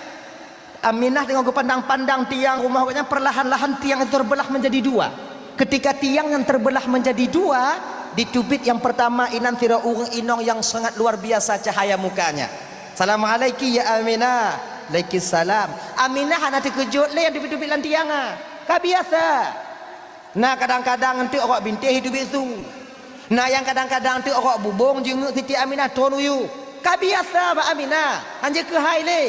Aminah teungoh geupandang-pandang tiang rumoh gobnyan, perlahan-lahan tiang itu terbelah menjadi dua. Ketika tiang yang terbelah menjadi dua, diteubiet yang pertama inan sidroe ureueng inong yang sangat luar biasa cahaya mukanya. "Assalamualaiki ya Aminah." "Alaikissalam." Aminah hana teukeujot lé nyang teubiet-teubiet lam tiang nyan. Ka biasa. Na kadang-kadang eunteuk rok bintéh teubiet su. Na nyang kadang-kadang eunteuk rok bubông jingeuk Siti Aminah thon u yue. Ka biasa bak Aminah, hanjeuet keuhai lé.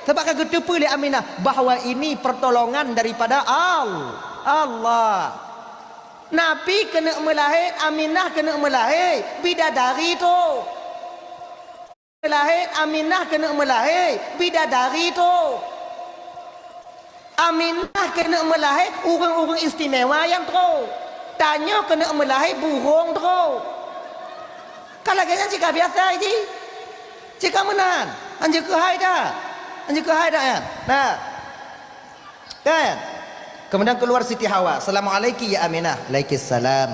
Sabab ka geuteupeue lé Aminah bahwa ini pertolongan daripada Al-, Allah. Nabi keuneuk meulahé, Aminah keuneuk meulahé, bidadari tu. Meulahé, Aminah keuneuk meulahé, bidadari tu. Aminah keuneuk meulahé, ureueng-ureueng istimewa nyang trok. Tanyoe keuneuk meulahé, burông trok. Ka lagèe nyan cit ka biasa jih. Cit ka meunan. Hanjeuet keuhai dah. Hanjeuet keuhai dah nyan. Nah. Kan? Kemudian keluar Siti Hawa, "Assalamualaiki ya Aminah." "Alaikissalam."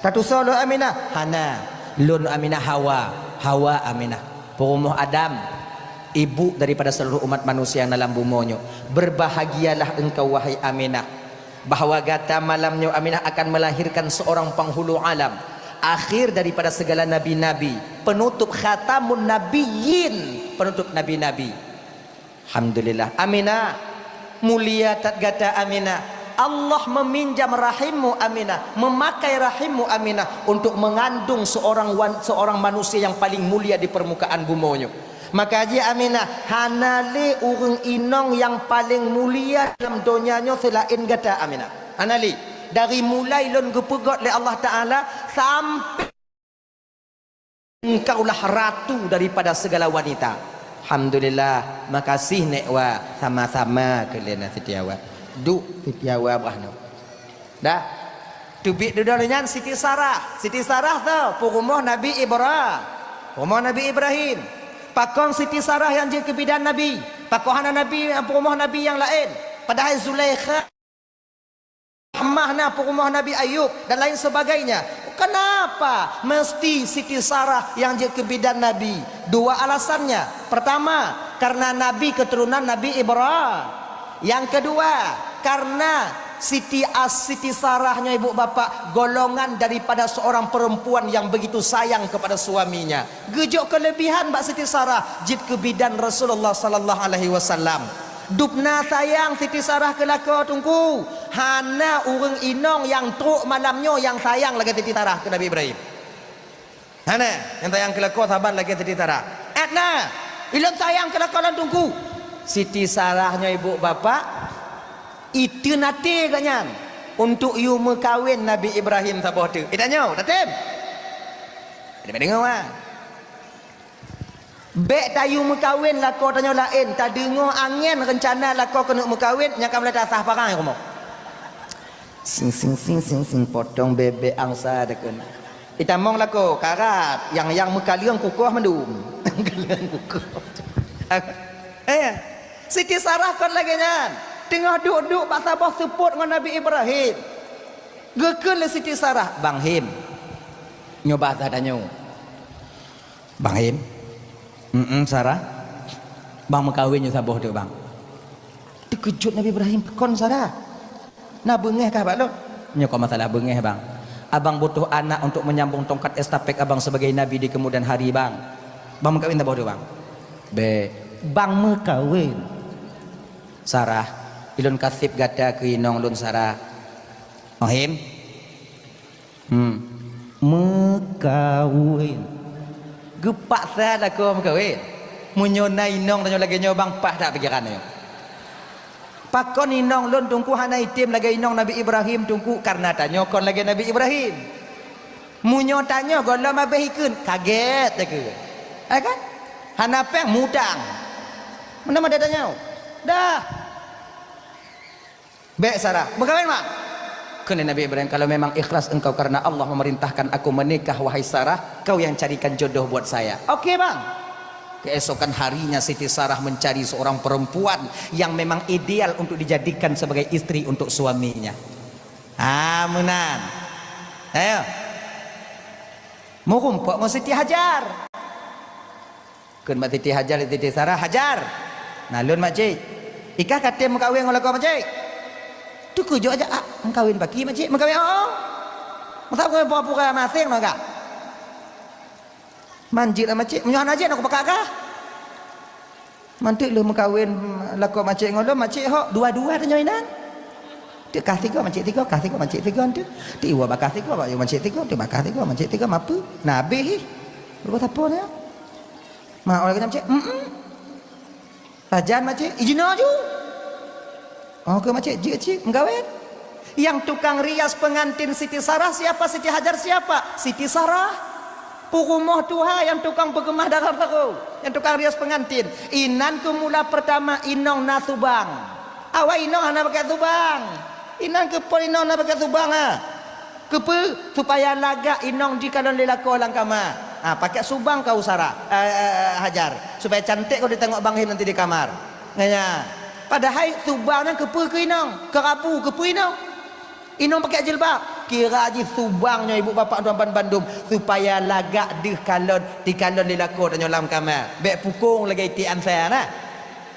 "Tatusoe lôn Aminah?" "Hana. Lôn Aminah Hawa." Hawa Aminah. Peurumoh Adam, ibu daripada seluruh umat manusia yang dalam bumoe nyoe. Berbahagialah engkau, wahai Aminah, bahwa gata malam nyoe, Aminah, akan melahirkan seorang penghulu alam, akhir daripada segala nabi-nabi, penutup khatamun nabiyyin, penutup nabi-nabi. Alhamdulillah. Aminah, mulia that gata Aminah. Allah meminjam rahimmu Aminah, memakai rahimmu Aminah untuk mengandung seorang wan-, seorang manusia yang paling mulia di permukaan bumoe nyoe. Maka jih Aminah, hana lé ureueng inong nyang paleng mulia lam donya nyoe seulaén gata Aminah. Hana lé. Dari mulai lôn geupeugöt lé Allah Taala sampai Engkaulah ratu daripada segala wanita. Alhamdulillah, makasih Nek Wa, sama-sama keu lé na Siti Hawa. Duek Siti Hawa bah nyoe. Dah. Teubiet dudoe nyan Siti Sarah. Siti Sarah tu peurumoh Nabi Ibra-, peurumoh Nabi Ibrahim. Pakon Siti Sarah nyang jeuet keu bidan Nabi? Pakon hana Nabi, peurumoh Nabi nyang laén? Padahai Zulaikha mah na peurumoh Nabi Ayub dan lain sebagainya. Kenapa mesti Siti Sarah nyang jeuet keu bidan Nabi? Dua alasannya. Pertama, karena Nabi keturunan Nabi Ibra-, yang kedua, karena Siti As-, Siti Sarah nyoe ibu bapak, golongan daripada seorang perempuan yang begitu sayang kepada suaminya. Geujok kelebihan bak Siti Sarah, jeuet keu bidan Rasulullah sallallahu alaihi wasallam. Dubna sayang Siti Sarah keu lakoe Teungku. Hana ureuëng inong nyang trok malam nyoe nyang sayang lagée Siti Sarah keu Nabi Ibrahim. Hana, nyang sayang keu lakoe saban lagée Siti Sarah. Etna, ilôn sayang keu lakoe lôn Teungku. Siti Sarah nyoe ibu bapak, iteunaté geuh nyan untuk yue meukawen Nabi Ibrahim saboh teuk. Itanyoe, tatem. Deungoe, deungoe, wah. Bék tayue meukawen lakoe tanyoe laén, tadeungoe angén reuncana lakoe keuneuk meukawen, nyang ka mulai tasah parang rumoh. Sing, sing, sing, sing, sing, potong bebek angsa deukon. Itamong lakoe, karat, nyang, nyang meukaleueng kukoh mandum. Kaleueng kukoh. Eh, Siti Sarah kon lagée nyan. Teungoh duek-duek bak saboh seupôt ngon Nabi Ibrahim. Geukheun lé Siti Sarah, "Bang Him, nyoe basa tanyoe." "Bang Him." "Mm-mm, Sarah." "Bang meukawen nyoe saboh teuk, Bang." Teukeujot Nabi Ibrahim, "Kon Sarah? Na beungéh kah bak lôn?" "Nyoe kon masalah beungéh, Bang. Abang butuh anak untuk menyambung tongkat estafet abang sebagai nabi di kemudian hari, Bang. Bang meukawen saboh teuk, Bang." "Bék." "Bang meukawen." "Sarah, ilôn kaseb gata keu inong lôn, Sarah." "Bang Him." Hmm. Meukawen. Geupaksa lakoe meukawen. Meunyoe na inong tanyoe lagée nyoe bang, paih that pikeran nyoe. Pakon inong lôn Teungku hana item lagée inong Nabi Ibrahim Teungku, kareuna tanyoe kon lagée Nabi Ibrahim. Meunyoe tanyoe gohlom habéh ikheun, kagét takheun. Eh kan? Hana péng mutang. Meunan mada tanyoe. Dah. Bék Sarah, meukawen mak. Kheun lé Nabi Ibrahim, "Kalau memang ikhlas engkau karena Allah memerintahkan aku menikah, wahai Sarah, kau yang carikan jodoh buat saya." Oke bang. Keesokan harinya Siti Sarah mencari seorang perempuan yang memang ideal untuk dijadikan sebagai istri untuk suaminya. Ah, meunan. Ayo. Meurumpok ngon Siti Hajar. Kheun bak Siti Hajar, Siti Sarah, "Hajar, na lôn makcik. Ikah ka tem meukawen ngon lakoe makcik?" "Teukeujot aja, ah, meukawen baki makcik, meukawen oh." "Masa kau pura-pura maseng ngon kah?" "Man jeuet lah makcik, meunyoe hana jeuet, aku pakak kah." "Man teuk lheueh meukawen lakoe makcik ngon lôn, makcik hok dua-dua tanyoe inan. Teuk kah sigoe, makcik sigoe, kah sigoe, makcik sigoe teuk. Teuk iwoe bakah sigoe, bak makcik sigoe, teuk bakah sigoe, makcik sigoe, mapeue. Na habéh ih. Leupah sapo nyoe?" "Mak, oh lagée nyan makcik?" "Mm-mm." "Sajan makcik, ijinoe ju." "Oh, keu makcik, jeuet cit meukawen." Yang tukang rias pengantin Siti Sarah siapa? Siti Hajar siapa? Siti Sarah. Peurumoh tuha nyang tukang peukeumah dara barô, nyang tukang rias pengantin. Inan keu mula peurtama inong na subang. Awai inong hana pakai subang. Inan keu phon inong na pakai subang, ha. Keupeue? Supaya lagak inong jikalon lé lakoe lam kama. Ha, pakai subang kau Sarah, eh, eh, eh, Hajar. Supaya cantik kau ditengok Bang Him nanti di kamar. Nyan. Padahai subang nyan keupeue keu inong? Keu rabu keupeue inong? Inong pakai jilbab. Kira jih subang nyoe ibu bapak tuan ban bandum, supaya lagak deuh kalon, dikalon lé lakoe tanyoe lam kama. Bék pukong lagée iték ansa na.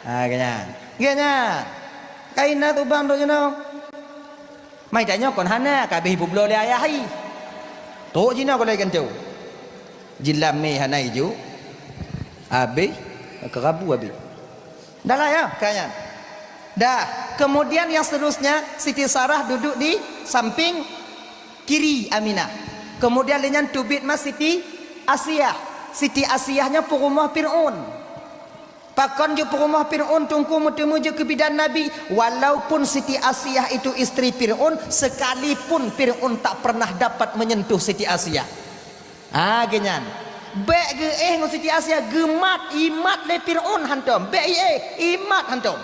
Ha, geuh nyan. Geuh nyan. Kaina subang tu jinoe. Mai tanyoe kon hana, ka habéh ipubloe lé ayah hai. Trok jinoe kon lagée gantoe. Jilam mé hana iju. Habéh, keu rabu habéh. Dah lah ya, ka nyan. Dah. Kemudian yang seterusnya, Siti Sarah duduk di samping kiri Aminah. Kemudian lé nyan teubiet ma Siti Asiah. Siti Asiah nyoe peurumoh Fir'aun. Pakon jeuet peurumoh Fir'aun Teungku meuteumé jeuet keu bidan Nabi, walaupun Siti Asiah itu istri Fir'aun, sekalipun Fir'aun tak pernah dapat menyentuh Siti Asiah. Ha, geuh nyan. Bék geuéh ngon Siti Asiah, geumat, imat lé Fir'aun hantom. Bék iéh, imat hantom.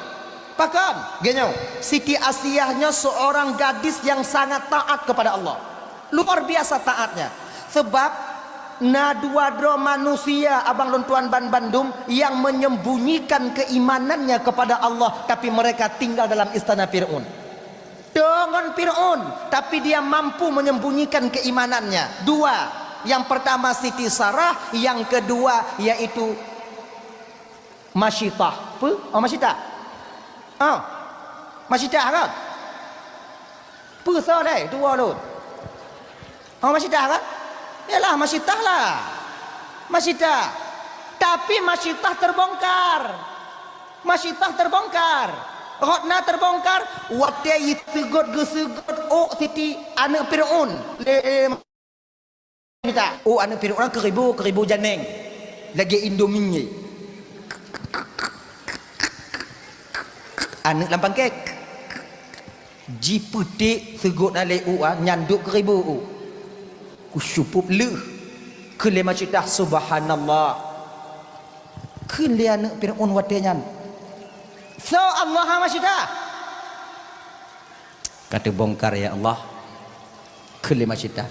Pakon? Geuh nyoe, Siti Asiah nyoe seorang gadis yang sangat taat kepada Allah. Luar biasa taatnya. Sebab na dua droe manusia, abang lôn tuan ban bandum, yang menyembunyikan keimanannya kepada Allah, tapi mereka tinggal dalam istana Fir'aun. Deungon Fir'aun, tapi dia mampu menyembunyikan keimanannya. Dua. Yang pertama Siti Sarah, yang kedua yaitu Masyitah. Apa? Oh, Masyitah. Oh. Masyitah kan? Peue soe lé dua lôn? Oh, masitah kan? Yalah, masitah lah. Masitah. Tapi masitah terbongkar. Masitah terbongkar. Rot na terbongkar. Watée jiseugot, geuseugot ôk Siti aneuëk Fir'aun. Lé, lé, masitah. Ôk aneuëk Fir'aun keuribu, keuribu janeng. Lagée Indomie. Aneuëk lam pangkek. Jipeuték seugot na lé ôk, ah, nyan dub keuribu ôk. Kusyupub lheueh. Kheun lé masitah, "Subhanallah." Kheun lé aneuëk Fir'aun watée nyan, "Soe Allah, ha, masitah?" "Ka teubongkar, ya Allah." Kheun lé masitah,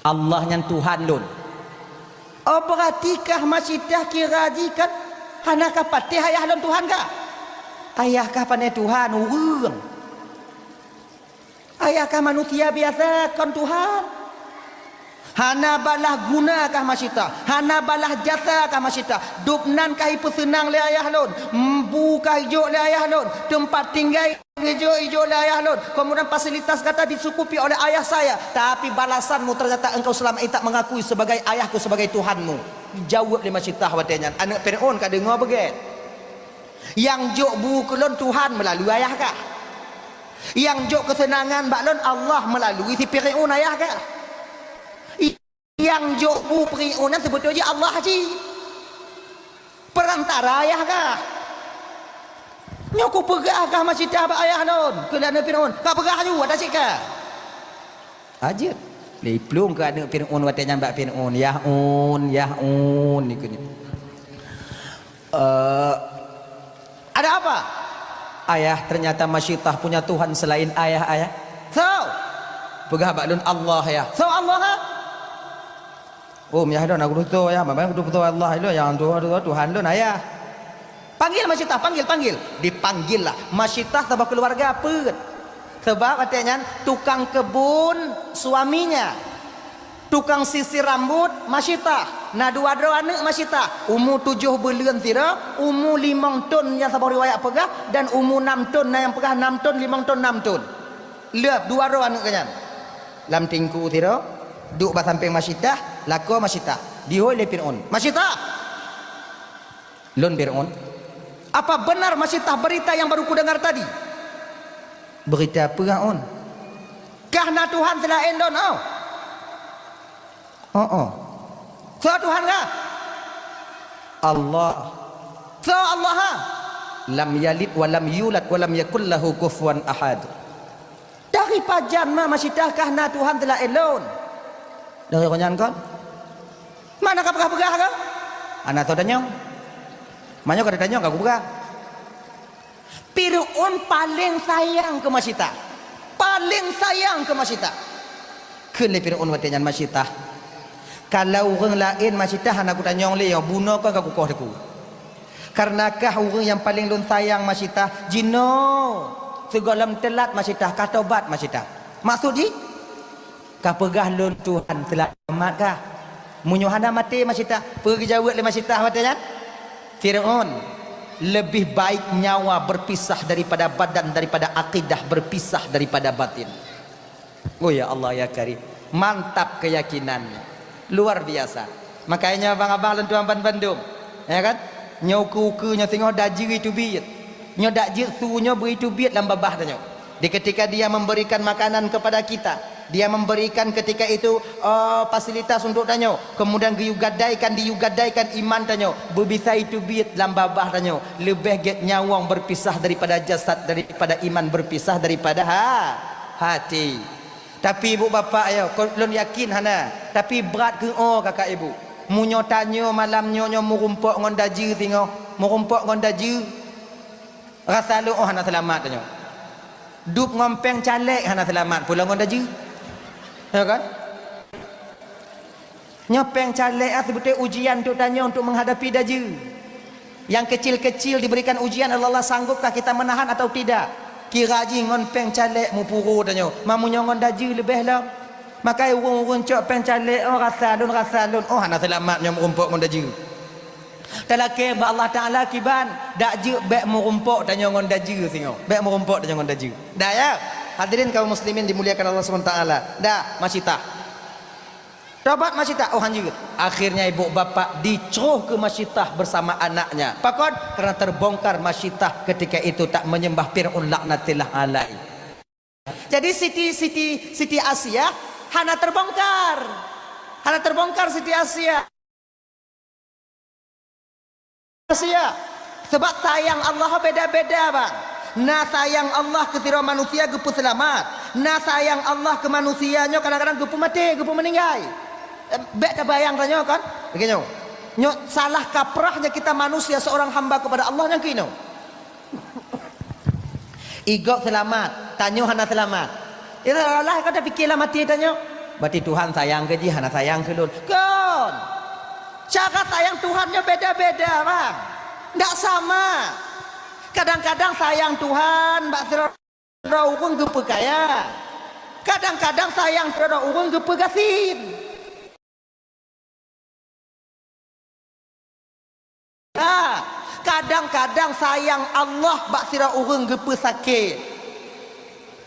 "Allah nyan Tuhan lôn." "Oh, beurati kah masitah kira jih kan hana kah patéh ayah lôn Tuhan kah? Ayah kah pané Tuhan, ureuëng. Ayah kah manusia biasa, kon Tuhan. Hana balaih guna kah masitah, hana balaih jasa kah masitah. Dub nan kah jipeuseunang lé ayah lôn, bu kah jijok lé ayah lôn, teumpat tinggai jijok, jijok lé ayah lôn. Kemudian fasilitas gata dicukupi oleh ayah saya. Tapi balasanmu ternyata engkau selama ini tak mengakui sebagai ayahku, sebagai Tuhanmu." Jaweueb lé masitah watée nyan. Aneuëk Fir'aun ka deungoe beugét. "Nyang jok bu keu lôn Tuhan meulalu ayah kah. Nyang jok keuseunangan bak lôn Allah meulalu si Fir'aun ayah kah. Nyang jok bu Fir'aun nyan seubeutôi jih Allah jih. Peurantara ayah kah. Nyoe kupeugah kah masitah bak ayah lôn," kheun lé aneuëk Fir'aun. "Ka peugah aju, ata cit kah." Ajeuet. Lé plueng keu aneuëk Fir'aun watée nyan bak Fir'aun, "Yah un, yah un," dikheun. "Eh, ada apa?" "Ayah, ternyata masitah punya Tuhan selain ayah, ayah." "Soe?" "Peugah bak lôn Allah, yah." "Soe Allah, ha?" "Oh, yah lôn, aku tutoe, yah. Memang aku tutoe Allah lôn, nyang tutoe Tuhan lôn, ayah." "Panggil masitah, panggil, panggil." Dipanggil lah. Masitah saboh keuluwarga peuet. Sabab watée nyan tukang keubon suaminya. Tukang sisir rambut masitah. Na dua droe aneuëk masitah. Umu tujoh buleuen sidroe, umu limong thon nyang saboh riwayat peugah, dan umu nam thon na nyang peugah nam thon, limong thon, nam thon. Lheueh dua droe aneuëk geuh nyan. Lam tingku sidroe, duek bak sampéng masitah, lakoe masitah. Dihôi lé Fir'aun, "Masitah!" "Lôn Fir'aun." "Apa benar masitah berita yang baru kudengar tadi?" "Beurita peue, Aun?" "Kah na Tuhan seulaén lôn, oh?" "Oh, oh." "Soe Tuhan kah?" "Allah." "Soe Allah, ha?" "Lam yalid wa lam yulad wa lam yakul lahu kufuwan ahad." "Dari pajan ma masitah kah na Tuhan seulaén lôn?" "Dari roh nyan kon." "Mana ka peugah-peugah kah?" "Hana soe tanyong. Meunyoe ka tanyong ka kupeugah." Fir'aun paleng sayang keu masitah. Paleng sayang keu masitah. Kheun lé Fir'aun watée nyan, "Masitah, kalau ureuëng laén masitah hana kutanyong lé, bunoe kon ka kukoh teuk. Kareuna kah ureuëng nyang paleng lôn sayang masitah, jinoe sigohlom teulat masitah, ka tobat masitah." "Maksud jih?" "Ka peugah lôn Tuhan seulamat kah? Meunyoe hana maté masitah." Peue geujaweueb lé masitah watée nyan? "Fir'aun, lebih baik nyawa berpisah daripada badan, daripada akidah berpisah daripada batin." Oh ya Allah ya Karim, mantap keyakinan, luar biasa. Makanya abang-abang lôn tuan bandum, ya kan? Nyoe ukeue-ukeue nyoe singoh dajeue teubiet. Nyoe dak jeuet su nyoe beu teubiet lam babah tanyoe. Di ketika Dia memberikan makanan kepada kita, Dia memberikan ketika itu, eh, fasilitas untuk tanyoe, kemudian geuyue gadaikan, diyue gadaikan iman tanyoe, beubisa teubiet lam babah tanyoe. Leubeh gét nyawöng berpisah daripada jasad, daripada iman berpisah daripada ha-, hati. Tapi ibu bapak ya, ko-, lôn yakin hana. Tapi brat keu o kakak ibu. Meunyoe tanyoe malam nyoe, nyoe meurumpok ngon dajeue singoh, meurumpok ngon dajeue, rasa lôn oh hana seulamat tanyoe. Dub ngon péng calék hana seulamat pula ngon dajeue. Ya kan? Nyoe péng calék ah, seubeutôi ujian untuk tanyoe untuk menghadapi dajeue. Yang kecil-kecil diberikan ujian oleh Allah, sanggupkah kita menahan atau tidak? Kira jih ngon péng calék mupuro tanyoe, ma meunyoe ngon dajeue leubeh lom. Makai ureuëng-ureuëng cok péng calék, oh rasa lôn, rasa lôn, oh hana seulamat nyoe meurumpok ngon dajeue. Talakée bak Allah Taala kiban, dak jeuet bék meurumpok tanyoe ngon dajeue singoh. Bék meurumpok tanyoe ngon dajeue. Dah ya? Hadirin kaum muslimin dimuliakan Allah Subhanahu wa taala. Dah, Masjitah. Tobat Masjitah, oh hanjeuet. Akhirnya ibu bapak dicroh ke Masjitah bersama anaknya. Pakon? Karena terbongkar Masjitah ketika itu tak menyembah Fir'aun laknatillah alaih. Jadi Siti, Siti, Siti Asia hana terbongkar. Hana terbongkar Siti Asia. Manusia. Sebab sayang Allah beda-beda, bang. Na sayang Allah keu sidroe manusia geupeuseulamat. Na sayang Allah keu manusia nyoe kadang-kadang geupeumaté, geupeumeuninggai. Eh, bék tabayang tanyoe kan? Lagèe nyoe. Nyoe salah kaprahnya kita manusia seorang hamba kepada Allah nyang keunoe. Igob seulamat, tanyoe hana seulamat. Iyolah, ka tapikir lam até tanyoe, "Berarti Tuhan sayang keu jih, hana sayang keu lôn." Kon! Cara sayang Tuhan nyoe beda-beda, bang. Ndak sama. Kadang-kadang sayang Tuhan bak sidroe ureueng geupeukaya. Kadang-kadang sayang sidroe ureueng geupeugasien. Ha, kadang-kadang sayang Allah bak sidroe ureueng geupeusakét.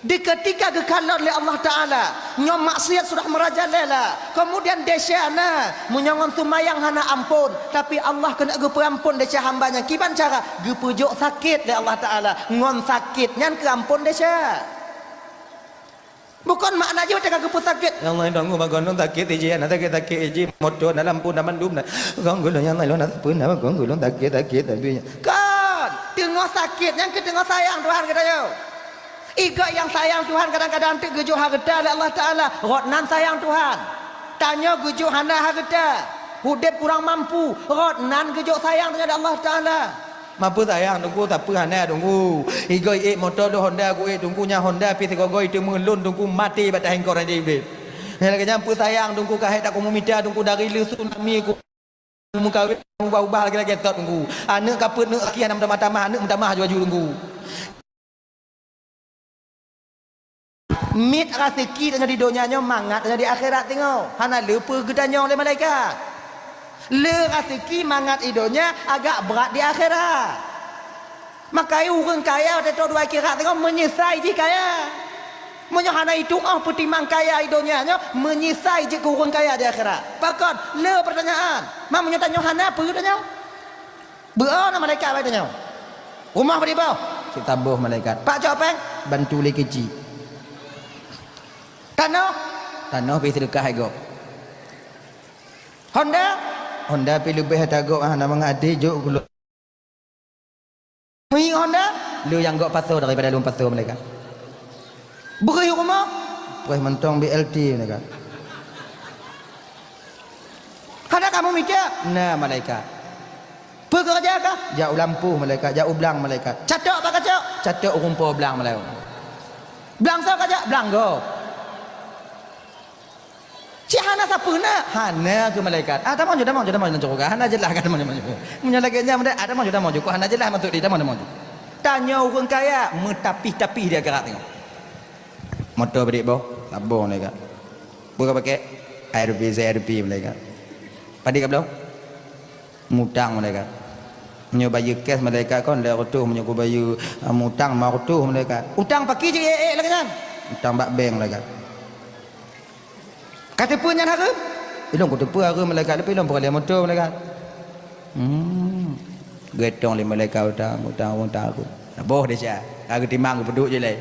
Di ketika geukalon lé Allah Taala, nyoe maksiat sudah merajalela, kemudian desya na, meunyoe ngon seumayang hana amphon, tapi Allah keuneuk geupeuamphon desya hamba nyan. Kiban cara? Geupeujok sakét lé Allah Taala, ngon sakét nyan keuamphon desya. Bukon makna jih watèe ka geupeusakét. Ya Allah, tanggong bak gohlom sakét iji, na sakét-sakét iji, moto, na lampu, na mandum, na. Gong gulong, ya Allah, na sapeue, na gong gulong sakét-sakét, tapi. Kon, teungoh sakét, nyan keuh teungoh sayang Tuhan geutanyoe. Igob nyang sayang Tuhan kadang-kadang teuk geujok hareuta lé Allah Taala, rot nan sayang Tuhan. Tanyoe geujok hana hareuta, udép kurang mampu, rot nan geujok sayang tanyoe lé Allah Taala. Mapeue sayang Teungku, sapeue hana Teungku. Igob ék moto lôn Honda, ku ék Teungku nyan Honda pih sigoe-goe iteumé lôn Teungku maté bak taéng kok raja Iblih. Nyan lagèe nyan peue sayang Teungku ka hék takomu mita Teungku dari lheueh tsunami ku meukawen ubah-ubah lagèe-lagèe sot Teungku. Aneuk ka peuet neuk aki hana meutamah-tamah, aneuk meutamah aju-aju Teungku. Miet raseuki tanyoe di donya nyoe mangat tanyoe di akhirat singoh. Hana le peue geutanyong lé malaikat. Le raseuki mangat i donya agak brat di akhirat. Makajih ureueng kaya watèe trok di akhirat singoh meunyeusai jih kaya. Meunyoe hana itu'oh peutimang kaya i donya nyoe, meunyeusai jeuet keu ureueng kaya di akhirat. Pakon? Le peurtanyaan. Ma meunyoe tanyoe hana peue tanyoe? Beu-o na malaikat bak tanyoe. Rumoh bri boh? Cit saboh malaikat. Pak cok péng? Bantu lé keuchik. Tanoh? Tanoh pih seudeukah igob. Honda? Honda pih leubeh ata gob, ah, na mangat até jok keu lôn. Meuieng Honda? Le nyang gob pasoe daripada lôn pasoe malaikat. Beureuh rumoh? Preh mantong B L T malaikat. Hana kamoe mita? Na malaikat. Peue keureuja kah? Jak u lampôh malaikat, jak u blang malaikat. Catok bak kacok? Catok u rumpok blang malaikat. Blang soe kajak? Blang gob. Cit hana sapeue na? Hana keu malaikat. Ah, tamong ju, tamong ju, tamong ju, hana jeulaih ka, tamong ju, tamong ju. Meunyoe lagèe nyan, ah, tamong ju, tamong ju, kok hana jeulaih maksud jih, tamong, tamong ju. Tanyoe ureueng kaya meutapih-tapih di akhirat nyoe. Moto padit boh? Saboh malaikat. Peue ka pakèk? A R P, C R P malaikat. Padit ka bloe? Mutang malaikat. Meunyoe bayeue cash malaikat kon lhèe reutôh, meunyoe kubayeue, ah, mutang lima reutôh malaikat. Utang pakri jih ék-ék lagèe nyan? Utang bak bank malaikat. Ka teupeue nyan hareuem? Ilôn kuteupeue hareuem malaikat, tapi ilôn peureulèe moto malaikat. Hmm. Geutong lé malaikat utang, utang, utang aku. Saboh desya. Ka geutimang geupeuduek jih lé.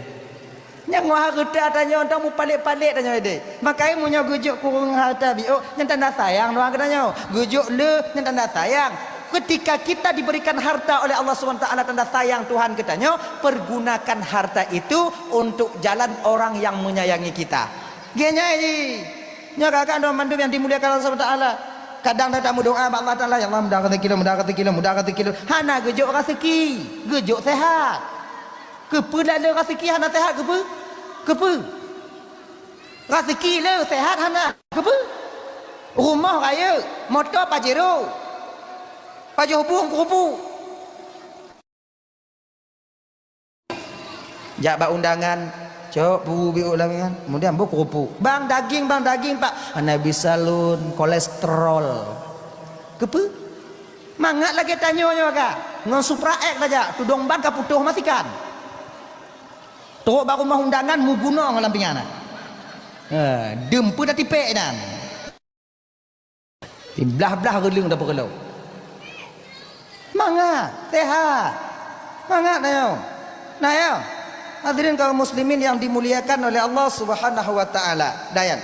Nyang ngon hareuta tanyoe, tang mupalét-palét tanyoe deh. Makajih meunyoe geujok keu ureueng hareuta biôh, nyan tanda sayang doa geutanyoe. Geujok le, nyan tanda sayang. Ketika kita diberikan harta oleh Allah Subhanahu wa Taala, tanda sayang Tuhan geutanyoe, pergunakan harta itu untuk jalan orang yang menyayangi kita. Geunyai jih. Nyoe kakak dan mandum yang dimuliakan Allah Subhanahu wa Taala. Kadang dah tak meudoa bak Allah Taala, "Ya Allah, mudah rezeki lôn, mudah rezeki lôn, mudah rezeki lôn." Hana geujok rezeki, geujok sehat. Keupeue dah le raseuki hana seuhat keupeue? Keupeue? Raseuki le seuhat hana keupeue? Rumoh rayeuk, moto Pajero, pajoh bueng keurupu. Jak bak undangan, cok bu biôh lam ingan, kemudian bu keurupu. "Bang, daging, bang, daging, Pak." "Hana bisa lôn, kolesterol." Keupeue? Mangat lagèe tanyoe nyoe ka. Ngon Supra X tajak, tudong ban ka putôh masikan. Trok bak rumoh undangan, meugunong lam pingan na. Ha, dum peue tatipék nyan. Blah-blah reuleueng tapeureulok. Mangat, sehat. Mangat na nyoe. Nah ya. Hadirin kaum muslimin yang dimuliakan oleh Allah Subhanahu wa taala. Dayan.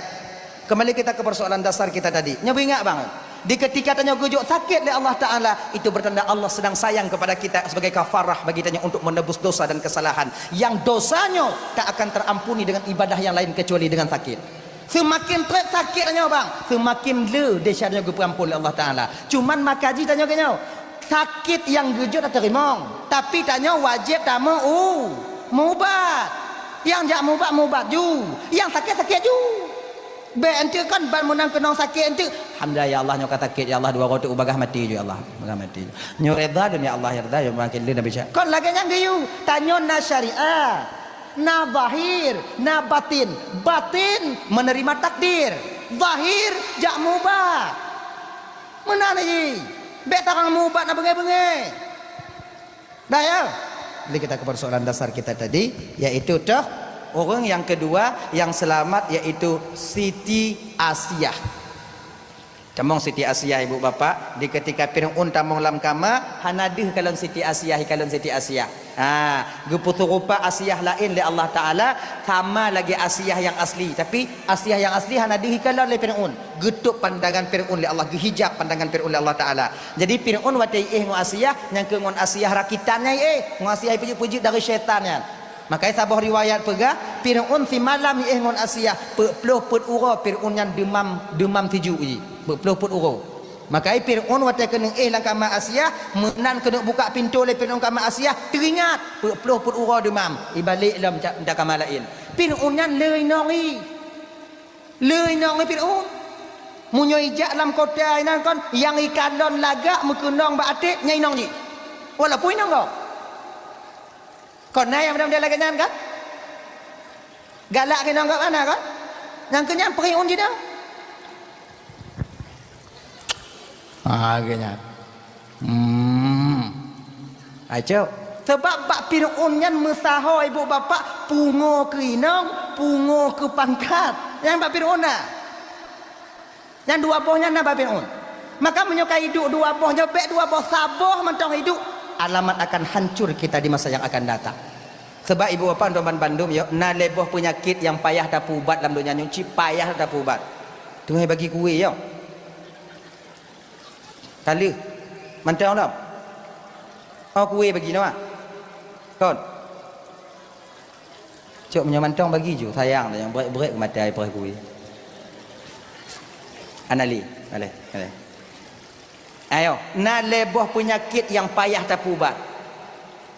Kembali kita ke persoalan dasar kita tadi. Nyoe beuingat bang. Di ketika tanyoe geujok sakét lé Allah Taala, itu bertanda Allah sedang sayang kepada kita sebagai kafarah bagi tanyoe untuk menebus dosa dan kesalahan. Yang dosanyoe tak akan terampuni dengan ibadah yang lain kecuali dengan sakét. Seumaken trép sakét tanyoe bang, seumaken le desya tanyoe geupeuampon lé Allah Taala. Cuman maka jih tanyoe keunyoe, sakét nyang geujok tateurimong, tapi tanyoe wajéb tameu u-, meuubat. Nyang jak meuubat, meuubat ju. Nyang sakét, sakét ju. Bék enteuk kon ban meunang keunong sakét enteuk. Alhamdulillah ya Allah nyoe ka sakét ya Allah dua goe teuk bagah maté ju ya Allah. Bagah maté ju. Nyoe reda dum ya Allah ya reda ya makin le Nabi Sya-, kon lagée nyan geuyue. Tanyoe na syariat. Na zahir, na batin. Batin menerima takdir. Zahir jak meuubat. Meunan jih. Bék tarang meuubat na beungéh-beungéh. Dah ya? Jadi kita ke persoalan dasar kita tadi, yaitu toh ureuëng yang kedua yang selamat yaitu Siti Asiah. Tamong Siti Asiah ibu bapak, di ketika Fir'aun tamong lam kama, hana deuh kalon Siti Asiah, ikalon Siti Asiah. Ha, geupeusurupa Asiah laén lé Allah Taala, sama lagée Asiah yang asli. Tapi Asiah yang asli hana deuh ikalon lé Fir'aun. Geutôp pandangan Fir'aun lé Allah, geuhijab pandangan Fir'aun lé Allah Taala. Jadi Fir'aun watée iéh ngon Asiah, nyang keu ngon Asiah rakitan nyang iéh, ngon Asiah ipeujeuet-peujeuet dari syaitan nyan. Makai saboh riwayat peugah, Fir'aun simalam iéh ngon Asiah, peuet ploh peuet uroe Fir'aun nyan deumam, deumam sijuek jih. Peuet ploh peuet uroe. Makai Fir'aun watée keuneuk éh lam kama Asiah, meunan keuneuk buka pintoe lé Fir'aun kama Asiah, teuingat peuet ploh peuet uroe deumam, ibalek lom ca-, dak kama laén. Fir'aun nyan le inong i. Le inong i Fir'aun. Meunyoe ijak lam kota inan kon, nyang ikalon lagak meukeunong bak até, nyan inong jih. Walaupun inong gob. Kon na nyang model-model lagée nyan kan? Galak keu inong gob hana kan? Nyang keu nyan Fir'aun jinoe. Ah, lagée nyan. Hmm. Acok. Sebab bak Fir'aun nyan meusaho ibu bapak pungo keu inong, pungo keu pangkat. Nyang bak Fir'aun na. Nyang dua boh nyan na bak Fir'aun. Maka meunyoe ka iduek dua boh nyoe, bék dua boh, saboh mantong iduek, alamat akan hancur kita di masa yang akan datang. Sebab ibu bapak untuk ban bandum yo, na lhée boh peunyakét nyang payah tapeuubat lam donya nyoe, cit payah tapeuubat. Teungoh bagi kue yo. Ka lheueh. Mantong lom. Oh, kue bagi noe. Kon. Cok meunyoe mantong bagi ju, sayang dah nyang brek-brek mata ai peurah kue. Anali, aleh, aleh. Ayo, na lhée boh peunyakét nyang payah tapeuubat.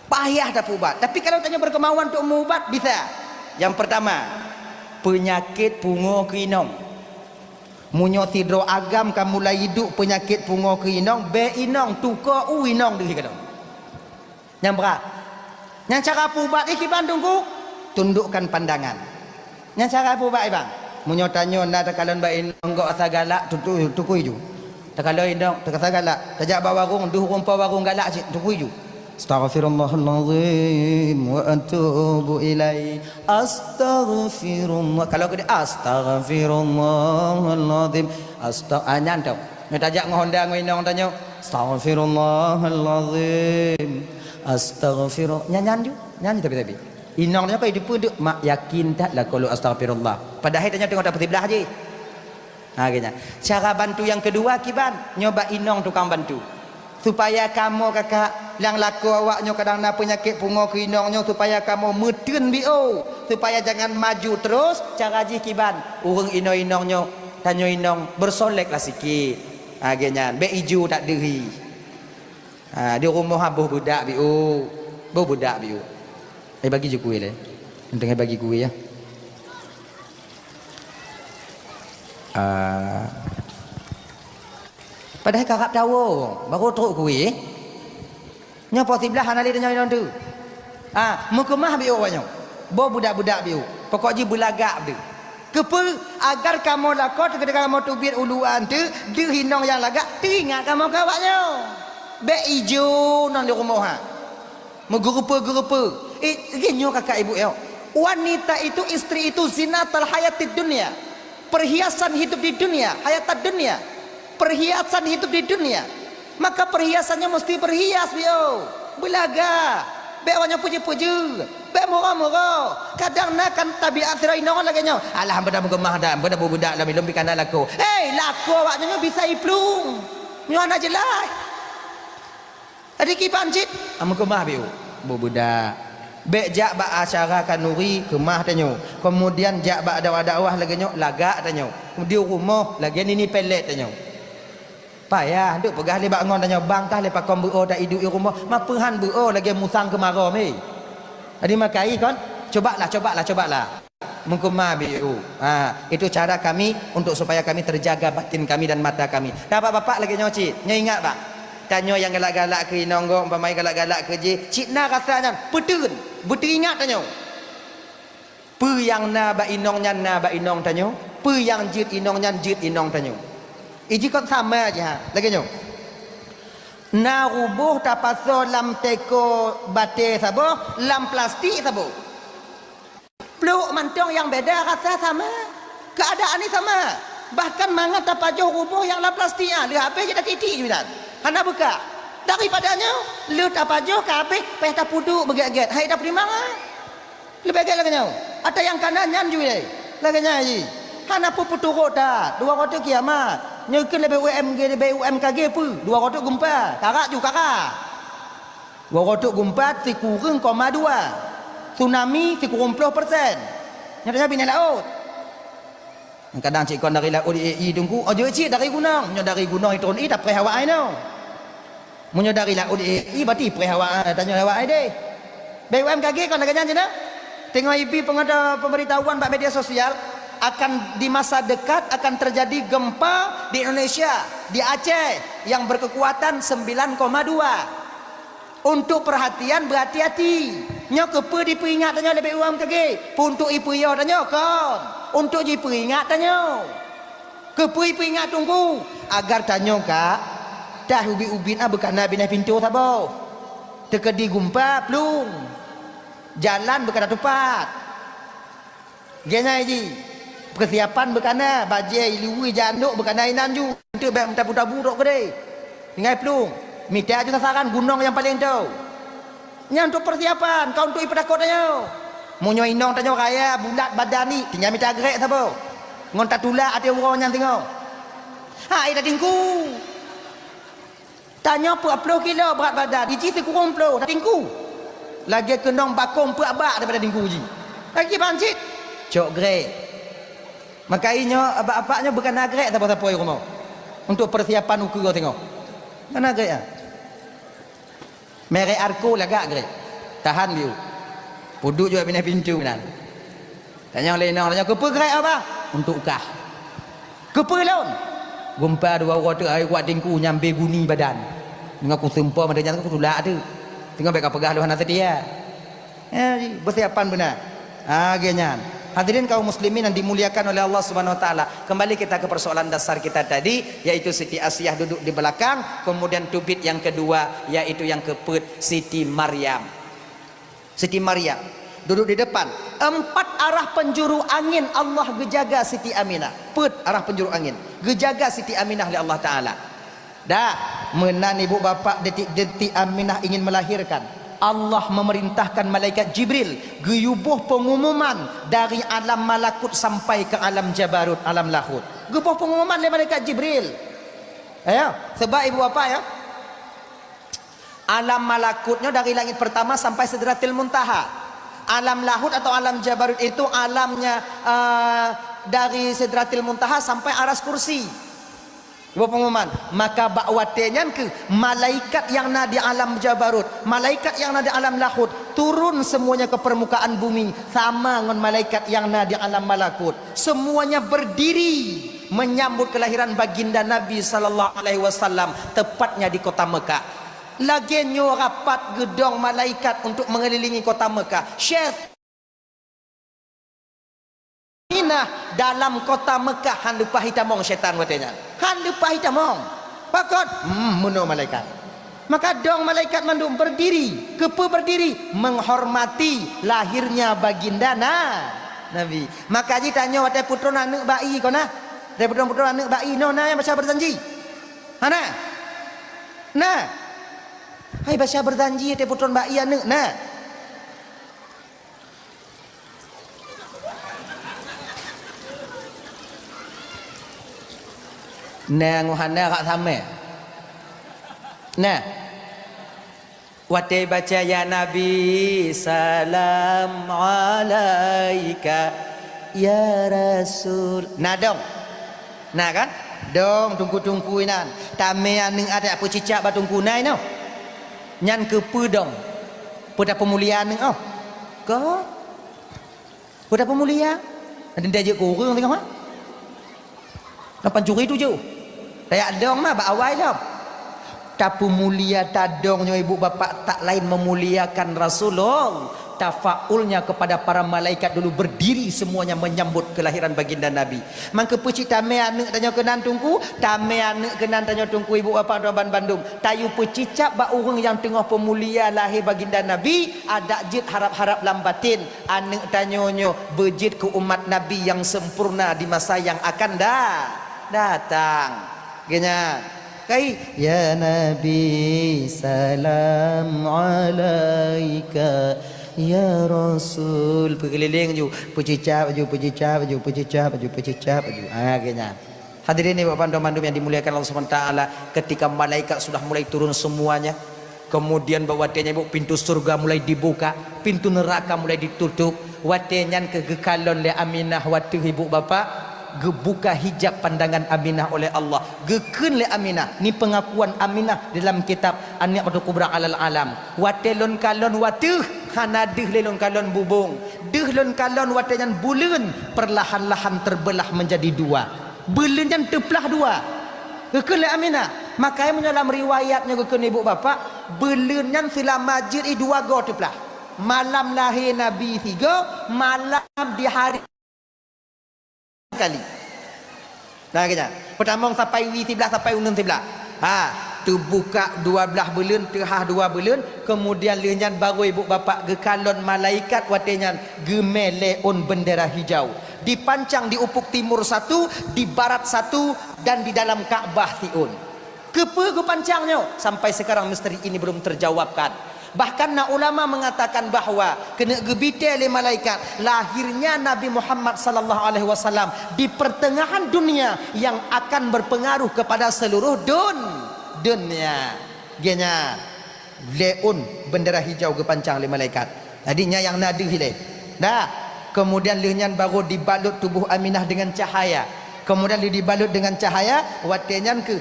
Payah tapeuubat. Tapi kalau tanyoe berkemauan untuk meuubat, bisa. Yang pertama, peunyakét pungo keu inong. Meunyoe sidroe agam ka mulai iduek peunyakét pungo keu inong, bék inong tukoe u inong deuh keudroe. Nyang brat. Nyang cara peuubat jih kiban Teungku, tundukkan pandangan. Nyang cara peuubat iban. Meunyoe tanyoe na takalon bak inong gob asa galak, tutu-, tukui ju. Takalon inong, teuka asa galak. Tajak bak warong, deuh rumpok warong galak cit, tukui ju. Astaghfirullahalazim wa atubu ilaih. Astaghfirullah. Kalau keu dia, astaghfirullahalazim. Asta-, ah, nyan tu. Nyoe tajak ngon honda ngon inong tanyoe. Astaghfirullahalazim. Astaghfirullah. Nyan, nyan ju. Nyan ju tapi-tapi. Inong tanyoe ka iduek peudeuek, mak yakin that lakoe lôn astaghfirullah. Padahai tanyoe teungoh tapeusiblah jih. Ha, geuhnyan. Cara bantu nyang keudua kiban, nyoe bak inong tukang bantu. Supaya kamoe kakak, nyang lakoe awak nyoe kadang na peunyakét pungo keu inong nyoe, supaya kamoe meuteun B O, supaya jangan maju terus, cara jih kiban, ureuëng inong-inong nyoe, tanyoe inong, bersoleklah sikit. Ha, geuhnyan, bék iju tak deuhi. Ha, di rumoh ha boh beudak B O, boh beudak B O. Eh, bagi ju kue lé. Enteuk bagi kue ya. Ah. Padahai karab tawoe, baru trok kue. Nyoe poh siblaih hana lé tanyoe inong tu. Ah, meukeumah B O awak nyoe. Boh budak-budak B O. Pokok jih beulagak tu. Keupeue? Agar kamoe lakoe teukeudeh kamoe teubiet uluan tu, deuh inong nyang lagak, teuingat kamoe keu awak nyoe. Bék ijo non di rumoh ha. Meugeureupeue-geureupeue. Eh, lagée nyoe kakak ibu nyoe. Wanita itu, istri itu zinatal hayatid dunya. Perhiasan hidup di dunia, hayatad dunya. Perhiasan hidup di dunia. Maka perhiasannya mesti berhias, yo. Beulaga. Bèk awak nyoe puji-puji. Bèk murah-murah. Kadang na kan tabiat sidroe inong lagèe nyoe. Alah, beuna meukeumah dak, beuna beubedak lom ilôn pih kana lakoe. Hei, lakoe awak nyoe bisa iplueng. Nyoe hana jeulaih. Jadi kiban cit, ah, meukeumah biu, beubedak. Bèk jak bak acara khanuri, keumah tanyoe. Keumudian jak bak dakwah-dakwah lagèe nyoe, lagak tanyoe. Di rumoh lagèe nini pelet tanyoe. Payah, deuek peugah lé bak ngon tanyoe, bang kah lé pakon beuo ta iduek i rumoh, ma peuhan beuo lagèe musang keumarô mé. Jadi makai kon, cobalah, cobalah, cobalah. Meukeumah biu. Ha, itu cara kami untuk supaya kami terjaga batin kami dan mata kami. Dah bapak-bapak lagèe nyoe cit. Nyoe ingat bah. Tanyoe nyang galak-galak keu inong gob, umpama galak-galak keu jih, cit na rasa nyan, peuteun, beuteuingat tanyoe. Peue nyang na bak inong nyan na bak inong tanyoe, peue nyang jeuet inong nyan jeuet inong tanyoe. Iji kon sama jih ha, lagèe nyoe. Na ruboh tapasoe lam teko batèe saboh, lam plastik saboh. Pluek mantong nyang beda rasa sama. Keuadaan ni sama. Bahkan mangat tapajoh ruboh nyang lam plastik nyan, lheueh habéh jeuet tatiek-tiek ju inan. Hana beukah. Daripada nyoe, lheueh tapajoh ka habéh, payah tapeuduek beugèt-gèt. Hai tapeutimang ah. Leubèh gèt lagèe nyoe. Ata nyang kana nyan ju ilèe. Lagèe nyan jih. Hana peue peuturot that. Dua goe teuk kiamat. Nyoe keuh leubèh U M G, leubèh U M K G peue? Dua goe teuk geumpa. Karak ju karak. Dua goe teuk geumpa sikureueng koma dua. Tsunami sikureueng ploh persen. Nyoe tanyoe binéh laôt. Kadang cit kon dari laôt i, i Teungku, oh, jeuet cit dari gunong. Nyoe dari gunong i turun i tapreh awak ai nyoe. Meunyoe dari laôt i, i berarti preh awak, eh, tanyoe awak ai deh. B U M K G kon lagèe nyan cit na. Teungoh ibi pengedo-, pemberitahuan bak media sosial, akan di masa dekat akan terjadi gempa di Indonesia, di Aceh yang berkekuatan sembilan koma dua. Untuk perhatian, berhati-hati. Nyoe keupeue jipeuingat tanyoe lé B U M K G? Peue untuk ipeuyô tanyoe? Kon. Untuk jipeuingat tanyoe. Keupeue jipeuingat Teungku? Agar tanyoe ka tah ubit-ubit na beukana binéh pintoe saboh. Teukeudi geumpa plueng. Jalan beukana teupat. Geuhnyan jih, peusiapan beukana, bajèe, iluweue, janok beukana inan ju. Eunteuk bèk meudabu-dabu trok keudéh. Tinggai plueng. Mita ju sasaran gunong nyang paleng tô. Nyan untuk peusiapan, kon untuk ipeutakot tanyoe. Meunyoe inong tanyoe raya, bulat badan ni, tinggai mita grek saboh. Ngon tatulak até uroe nyan singoh. Hai, tatingku. Tanyoe peuet ploh kilo brat badan, iji sikureueng ploh, tatingku. Lagèe keunong bakong peuet bak daripada tingku jih. Lagi ban cit. Cok grek. Maka inyoe abak-abak nyoe beukana grek sapo-sapo i rumoh. Untuk persiapan ukeue singoh. Kana grek ah. Merek Arco lagak grek. Tahan biu. Peuduek ju binéh pintoe nan. Tanyong lé inong, tanyong, "Keupeue grek, Abah?" "Untuk kah." "Keupeue lôn?" "Geumpa dua uroe teuk hai kuat tingku nyang bèe guni badan. Deungon kuseumpom mata nyan kutulak teuk. Teungoh bèk kapeugah lôn hana seutia." Ya, ji, beusiapan beuna. Ha, lagèe nyan. Hadirin kaum muslimin yang dimuliakan oleh Allah Subhanahu wa taala, kembali kita ke persoalan dasar kita tadi, yaitu Siti Asiah duduk di belakang, kemudian tubit yang kedua, yaitu yang keupeuet Siti Maryam. Siti Maryam duduk di depan. Empat arah penjuru angin Allah geujaga Siti Aminah. Peuet arah penjuru angin geujaga Siti Aminah lé Allah Taala. Dah, meunan ibu bapak detik-detik Aminah ingin melahirkan, Allah memerintahkan malaikat Jibril geuyuboh pengumuman dari alam malakut sampai ke alam jabarut, alam lahut. Geuboh pengumuman lé malaikat Jibril. Ya, sebab ibu bapak ya, alam malakut nyoe dari langit pertama sampai Sidratil Muntaha. Alam lahut atau alam jabarut itu alamnya, eh, dari Sidratil Muntaha sampai aras kursi. Ibu pengumuman, maka bak watèe nyan keuh malaikat nyang na di alam jabarut, malaikat nyang na di alam lahut turun semuanya ke permukaan bumi sama ngon malaikat nyang na di alam malakut. Semuanya berdiri menyambut kelahiran baginda Nabi sallallahu alaihi wasallam, tepatnya di kota Mekah. Lagèe nyoe rapat geudong malaikat untuk mengelilingi kota Mekah. Syeh Aminah dalam kota Mekah han leupah itamong syaitan watèe nyan. Han leupah itamong. Pakon? Hmm, meunoe malaikat. Maka dong malaikat mandum berdiri. Keupeue berdiri? Menghormati lahirnya baginda na, Nabi. Maka jitanyoe watée peutron aneuëk bak ie kon na. Watée peutron-peutron aneuëk bak ie, noh na nyang baca berjanji? Hana? Na? Hai baca berjanji watée peutron bak ie aneuëk na? Nah, ngon hana rak samé. Nah. Watée baca, "Ya Nabi, salam alaika, ya Rasul." Nah, dong. Nah, kan? Dong, tungku-tungku inan. Tamé aneuëk até peucicak bak tungku nai noh. Nyan keupeue dong? Peue tapeumulia aneuëk oh? Kon. Peue tapeumulia? Nanti dia jeuet keu ureuëng tengah mah. Lapan curi tujoh. Tayak dong mah bak awai lom. Tapeumulia tadong nyoe ibu bapak tak lain memuliakan Rasulullah. Tafaulnya kepada para malaikat dulu berdiri semuanya menyambut kelahiran baginda Nabi. Mangke peucit tamé aneuëk tanyoe keunan tungku, tamé aneuëk keunan tanyoe tungku ibu bapak doban bandum. Tayue peucicak bak ureuëng nyang teungoh peumulia lahé baginda Nabi, adak jeuet harab-harab lam batin. Aneuëk tanyoe nyoe beujeuet keu umat Nabi nyang sempurna di masa nyang akan da-, datang. Geunya, kai, "Ya Nabi, salam alaika, ya Rasul." Peukeulileng ju, peucicap ju, peucicap ju, peucicap ju, peucicap ju. Ha, geunya. Hadirin ibu bapak bandum yang dimuliakan Allah Subhanahu wa taala, ketika malaikat sudah mulai turun semuanya, kemudian bak watée nyan ibu pintu surga mulai dibuka, pintu neraka mulai ditutup, watée nyan keuh geukalon lé Aminah watée ibu bapak, geubuka hijab pandangan Aminah oleh Allah, geukheun lé Aminah, ni pengakuan Aminah dalam kitab An-Ni'matul Kubra alal Alam. Watée lôn kalon watée, hana deuh lé lôn kalon bubong, deuh lôn kalon watée nyan buleuen perlahan-lahan terbelah menjadi dua. Beuleuen nyan teuplah dua. Geukheun lé Aminah. Makanya meunyoe lam riwayat nyoe geukheun ibu bapak, beuleuen nyan seulama jeuet i dua goe teuplah. Malam lahé Nabi sigoe, malam di hari kali. Nah, keunya. Peutamong sampai wie siblah, sampai uneun siblah. Ha, teubuka dua blaih beuleuen, teuhah dua beuleuen, kemudian lheueh nyan barô ibu bapak geukalon malaikat watée nyan geumé lé ôn bendera hijau. Dipancang di ufuk timur satu, di barat satu, dan di dalam Ka'bah siôn. Keupeue geupancang nyoe? Sampai sekarang misteri ini belum terjawabkan. Bahkan na ulama mengatakan bahwa keuneuk geubitée lé malaikat lahirnya Nabi Muhammad sallallahu alaihi wasallam di pertengahan dunia yang akan berpengaruh kepada seluruh dun-, dunia. Geunya. Lé ôn bendera hijau geupancang lé malaikat. Jadi nyan nyang na deuh ilée. Dah. Kemudian lheueh nyan barô dibalut tuboh Aminah dengan cahaya. Kemudian lheueh dibalut dengan cahaya, watée nyan keuh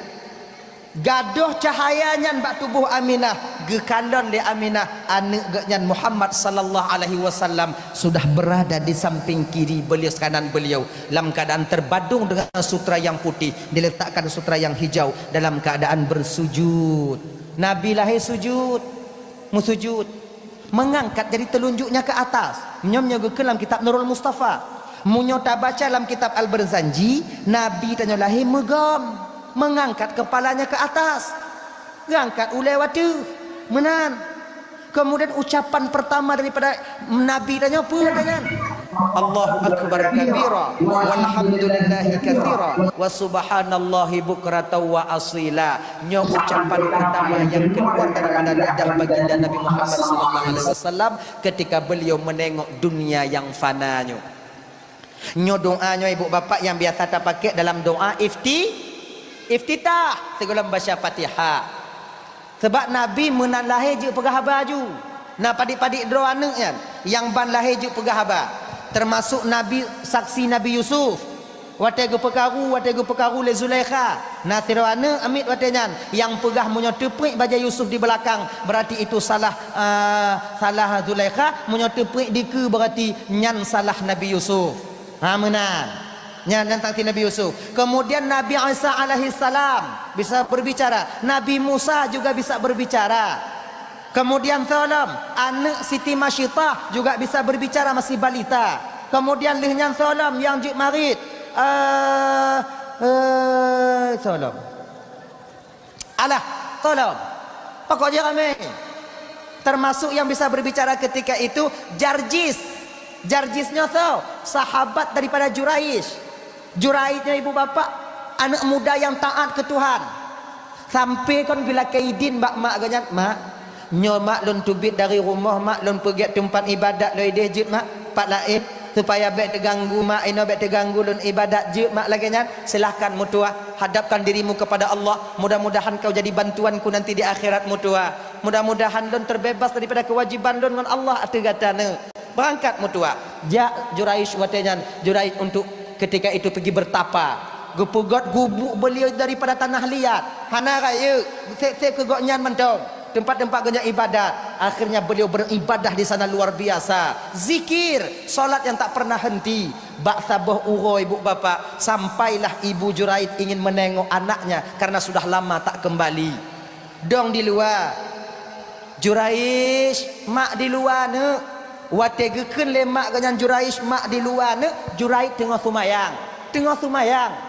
gadôh cahaya nyan bak tuboh Aminah, geukalon lé Aminah aneuëk geuh nyan Muhammad sallallahu alaihi wasallam sudah berada di samping kiri beliau, kanan beliau, dalam keadaan terbadong dengan sutra yang putih, diletakkan sutra yang hijau, dalam keadaan bersujud. Nabi lahé sujud, meusujud, meungangkat jari teulunjuknya ke atas. Nyoe, nyoe geukheun lam kitab Nurul Mustafa. Meunyoe tabaca lam kitab Al-Barzanji, Nabi tanyoe lahé meugom, meungangkat kepalanya ke atas. Geuangkat ulée watée. Meunan. Kemudian ucapan pertama daripada Nabi tanyoe peue nyan? Allahu akbar kabira, walhamdulillahi katsira, wa subhanallahi bukratan wa asila. Nyoe ucapan pertama yang keluar daripada lidah baginda Nabi Muhammad sallallahu alaihi wasallam ketika beliau menengok dunia yang fana nyoe. Nyoe doa nyoe ibu bapak yang biasa tapakai dalam doa ifti-, iftitah sigohlom baca Fatihah. Sabab Nabi meunan lahé jeuet peugah haba aju. Na padit-padit droe aneuëk nyan, nyang ban lahé jeuet peugah haba. Teumasuk Nabi, saksi Nabi Yusuf. Watée geupeukaru, watée geupeukaru lé Zulaikha. Na sidroe aneuëk amiet watée nyan, nyang peugah meunyoe teupriek bajée Yusuf di beulakang, berarti itu salah, eh, salah Zulaikha. Meunyoe teupriek dikeue, berarti nyan salah Nabi Yusuf. Ha, meunan. Nyan, nyan saksi Nabi Yusuf. Kemudian Nabi Isa alaihissalam bisa berbicara. Nabi Musa juga bisa berbicara. Kemudian soe lom, aneuëk Siti Masyitah juga bisa berbicara masih balita. Kemudian lheueh nyan soe lom nyang jeuet marit. Eh, eh, soe lom. Alah, soe lom. Pokok jih ramé. Termasuk yang bisa berbicara ketika itu Jarjis. Jarjis nyoe soe? Sahabat daripada Juraij. Juraij nyoe ibu bapak, aneuk muda yang taat ke Tuhan. Sampai kon geulakée idin bak mak geuh nyan, "Mak, nyoe mak lôn teubiet dari rumoh, mak lôn peugét teumpat ibadat lôn ideh jeuet mak, pat laén, supaya bék teuganggu mak inoe, bék teuganggu lôn ibadat jeuet mak lagée nyan. Silahkan meutuah, hadapkan dirimu kepada Allah. Mudah-mudahan kau jadi bantuanku nanti di akhirat meutuah. Mudah-mudahan lôn terbebas daripada kewajiban lôn ngon Allah ateueh gata neuk." Beurangkat meutuah. Jak Juraij watée nyan, Juraij untuk ketika itu pigi bertapa. Geupeugét gubuk beliau daripada tanah liat. Hana rayeuk, sép-sép keu gobnyan mantong. Teumpat-teumpat gobnyan ibadat. Akhirnya beliau beribadah di sana luar biasa. Zikir, salat yang tak pernah henti. Bak saboh uroe ibu bapak, sampailah ibu Juraij ingin menengok anaknya karena sudah lama tak kembali. Dong di luwa. "Juraij, mak di luwa neuk." Watée geukheun lé mak geuh nyan, "Juraij, mak di luwa neuk," Juraij teungoh seumayang. Teungoh seumayang.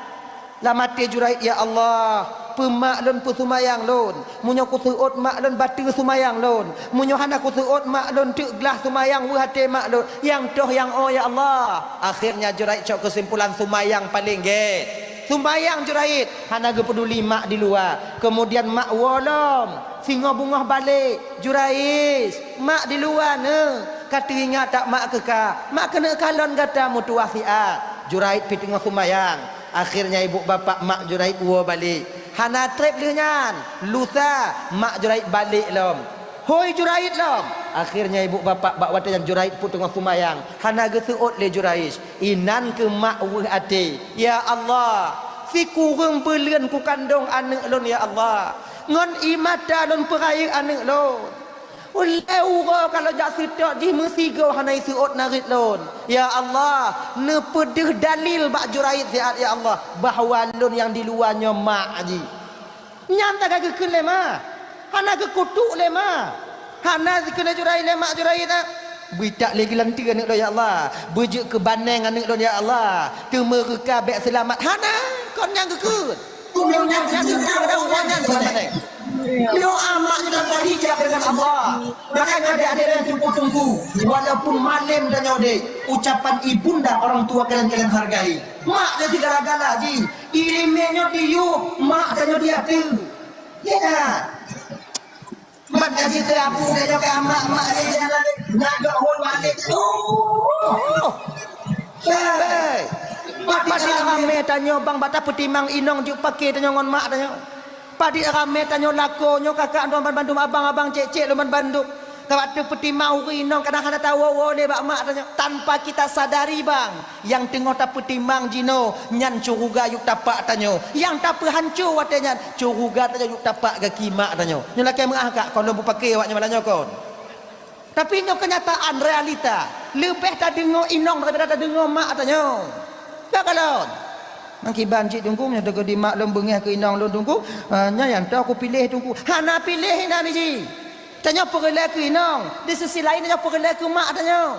Lam até Juraij, "Ya Allah, peu mak lôn, peu seumayang lôn. Meunyoe kuseuôt mak lôn, bateue seumayang lôn. Meunyoe hana kuseuôt mak lôn, teuk glah seumayang weueh até mak lôn. Nyang toh nyang 'oh, ya Allah." Akhirnya Juraij cok keusimpulan seumayang paleng gét. Seumayang Juraij, hana geupeuduli mak di luwa. Kemudian mak woe lom, singoh beungoh balek, "Juraij, mak di luwa neuk, ka teuingat that mak keu ka? Mak keuneuk kalon gata meutuwah siat." Juraij pih teungoh seumayang. Akhirnya ibu bapak mak Juraij woe balek. Hana treb lheueh nyan, lusa mak Juraij balek lom. Hôi Juraij lom. Akhirnya ibu bapak bak watée nyan Juraij pun teungoh seumayang. Hana geuseuôt lé Juraij. Inan keuh mak weueh até. "Ya Allah, sikureueng buleuen kukandong aneuk lôn, ya Allah. Ngon ié mata lôn peurayeuk aneuk lôn. Ulée uroe ka lôn jak seutôt jih meusigoe hana iseuôt narit lôn. Ya Allah, neupeudeuh dalil bak Juraij siat, ya Allah, bahwa lôn nyang di luwa nyoe mak jih." Nyan taga geukheun lé ma. Hana geukutuk lé ma. Hana geukheun lé Juraij, lé mak Juraij na. Beuitak lé geulanteue aneuk lôn, ya Allah. Beujeuet keu baneng aneuk lôn, ya Allah. Teumeureuka bék seulamat. Hana, kon nyang geukheun. Nyan geukheun pada uroe nyan keu baneng. Doa mak kita terhijab dengan Allah. Makanya adik-adik dan teungku-teungku, walaupun malem tanyoe dek, ucapan ibunda orang tua kalian, kalian hargai. Mak dia segala-gala ji. Irimé nyoe di yup, mak tanyoe di ateueh. Ya kan? Mat ka cit abu nyoe ka mak-mak ni jalan ni. Nak dok hon balik. Oh. Hei. Padit ramé tanyoe bang bak tapeutimang inong juk paké tanyoe ngon mak tanyoe. Padit ramé tanyoe lakoe nyoe kakak lôn ban bandum, abang-abang, cék-cék lôn ban bandum. Ka bak tapeutimang ureueng inong kadang hana tawoe-woe lé bak mak tanyoe. Tanpa kita sadari bang, nyang teungoh tapeutimang jinoe nyan syeuruga yup tapak tanyoe. Nyang tapeuhanco watée nyan syeuruga tanyoe yup tapak gaki mak tanyoe. Nyoe lakée meu'ah kak, kon lôn peupaké awak nyoe malam nyoe kon. Tapi nyoe keunyataan, realita. Leubeh tadeungoe inong daripada tadeungoe mak tanyoe. Ka kalon. Meukiban cit Teungku, meunyoe teukeudi mak lôn beungéh keu inong lôn Teungku, ah, nyan nyang toh kupiléh Teungku. Hana piléh inan jih. Tanyoe peureulée keu inong, di sisi laén tanyoe peureulée keu mak tanyoe.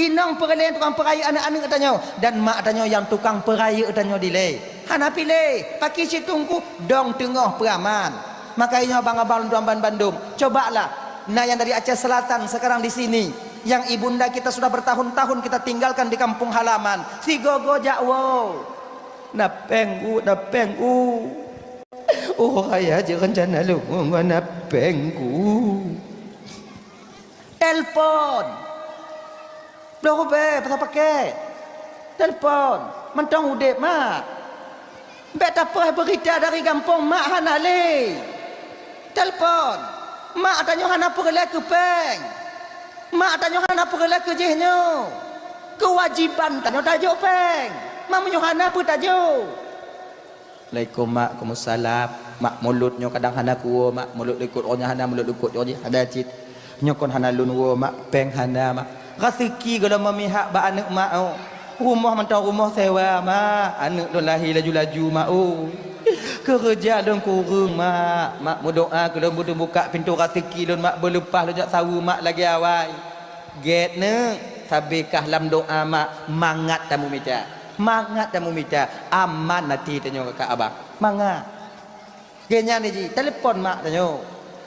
Inong peureulée tukang peurayeuk aneuk-aneuk tanyoe, dan mak tanyoe nyang tukang peurayeuk tanyoe dilée. Hana piléh, pakri cit Teungku, dong teungoh peuraman. Maka inyoe abang-abang lôn tuan ban bandum, cobalah, na nyang dari Aceh Selatan sekarang di sini, yang ibunda kita sudah bertahun-tahun kita tinggalkan di kampung halaman, sigoe-goe jak woe. Na péng ku, na péng ku. Oh, raya je rencana lôn ngon na péng ku. Telepon. Bloe rubée pasang pakét. Telepon. Mantong udeb, Mak. Bék tapeugah beurita dari gampông, Mak hana lé. Telepon. Mak tanyoe hana peureulée keu péng. Mak tanyoe hana peureulée keu jih nyoe. Keuwajiban tanyoe tajok péng. Mak meunyoe hana peue tajok. Assalamualaikum, Mak. Waalaikumsalam. Mak, mulod nyoe kadang hana kuwoe, Mak. Mulod likot roh nyan hana, mulod likot roh jih hana cit. Nyoe kon hana lôn woe, Mak. Péng hana, Mak. Raseuki gohlom memihak bak aneuk, Mak, oh. Rumoh mantong rumoh sewa, Mak. Aneuk lôn lahé laju-laju, Mak, oh. Keureuja lôn kureueng, Mak. Mak, meudoa keu lôn, beuteumbuka pintoe raseuki lôn, Mak. Beuleupah lôn jak saweue, Mak, lagée awai. Gét neuk, sabé kah lam doa, Mak, mangat tameumita. Mangat tameumita, aman até tanyoe keu abang. Mangat. Geuhnyan jih, telepon mak tanyoe.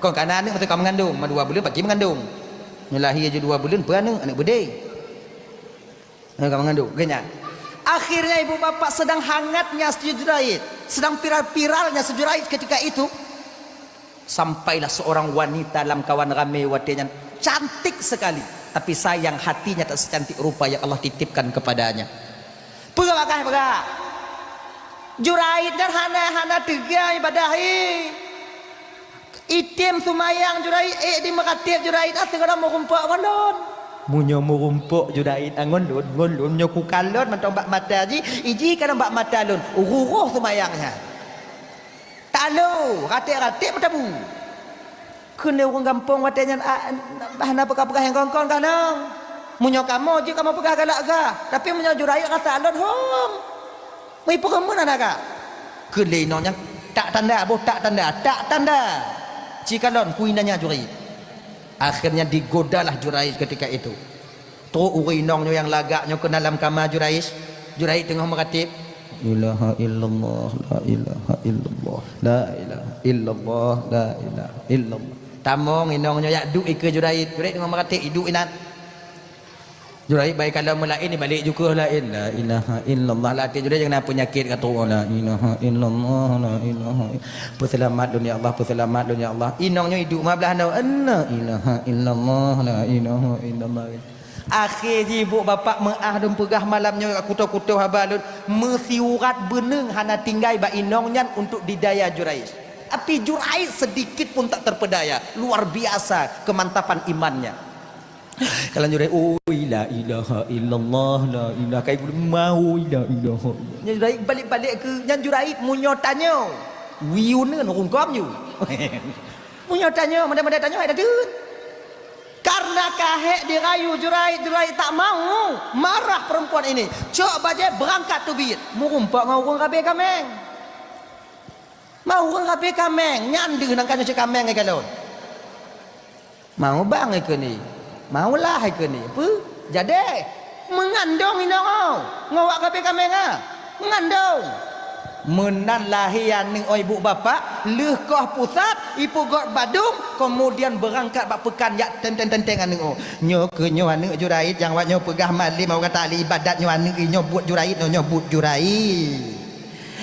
Kon ka na aneuk masa ka meungandong, ma dua buleuen pasti meungandong. Nyoe lahé jih dua buleuen, peue aneuk, aneuk beudé. Aneuk ka meungandong, geuh nyan. Akhirnya ibu bapak sedang hangatnya si Juraij, sedang viral-viralnya si Juraij ketika itu. Sampailah seorang wanita lam kawan ramé watée nyan cantik sekali, tapi sayang hatinya tak secantik rupa yang Allah titipkan kepadanya. Peugah bagaih peugah. Juraij nyan hana, hana teuga ibadah, hi. Item seumayang Juraij, ék di meukatéb Juraij, na sigohlom meurumpok ngon lôn. Meunyoe meurumpok Juraij ngon lôn, ngon lôn, meunyoe kukalon mantong bak mata jih, iji kalon bak mata lôn, rôh-rôh seumayang nyan. Talo, raték-raték meutabu. Kheun lé ureuëng gampông watée nyan, "A, hana peugah-peugah nyang kon-kon ka nong. Meunyoe kamoe jeuet kamoe peugah galak gah, tapi meunyoe Juraij rasa lôn hom. Meuipeureumeun hana ka." Kheun lé inong nyan, "Tak tanda, boh tak tanda, tak tanda. Cikalon kui nanya Juraij." Akhirnya digodalah Juraij ketika itu. Trok ureuëng inong nyoe nyang lagak nyoe keunan lam kama Juraij. Juraij teungoh meuratéb. Ilaha illallah, la ilaha illallah, la ilaha illallah, la ilaha illallah. Tamong inong nyoe jak duek ikeue Juraij. Juraij teungoh meuratéb, iduek inan. Juraij bai kalon meulaén, ibalek ju keuh laén. La ilaha illallah. Lam até Juraij nyang na peunyakét ka trok, la ilaha illallah, la ilaha ill-, peuseulamat lôn ya Allah, peuseulamat lôn ya Allah. Inong nyoe iduek ma blaih nyoe. La ilaha illallah, la ilaha illallah. Akhé jih ibu bapak meuáh lôn peugah malam nyoe, kutoh-kutoh haba lôn, meusiurat beuneung hana tinggai bak inong nyan untuk didaya Juraij. Tapi Juraij sedikit pun tak terpedaya, luar biasa kemantapan imannya. Kalau Juraij, "Oi, la ilaha illallah, la ilaha," kai gulu mau, "La ilaha illallah." Nyan Juraij balik-balik keu, nyan Juraij meunyoe tanyoe, wiuneun rungkam ju. Meunyoe tanyoe, mandai-mandai tanyoe hai dadeun. Karena ka hék dirayu Juraij, Juraij tak mau, marah perempuan ini. Cok bajée beurangkat teubiet, meurumpok ngon ureuëng rabe kaméng. Mau ureuëng rabe kaméng, nyan deuh nang ka nyoe cit kaméng ngon kalon. Mau bang ikeue ni, mau lah ikeue ni. Peue? Jadi, meungandong inong nyoe ngon awak ka abéh kaméng nyan. Meungandong. Meunan lahé aneuëk, oi bu bapak, lheueh koh pusat, ipeugot badong, kemudian beurangkat bak peukan jak teunteng-teunteng aneuëk nyoe. Nyoe keuh nyoe aneuëk Juraij nyang awak nyoe peugah malém awak ka ahli ibadat nyoe aneuëk nyoe buet Juraij nyoe, nyoe buet Juraij.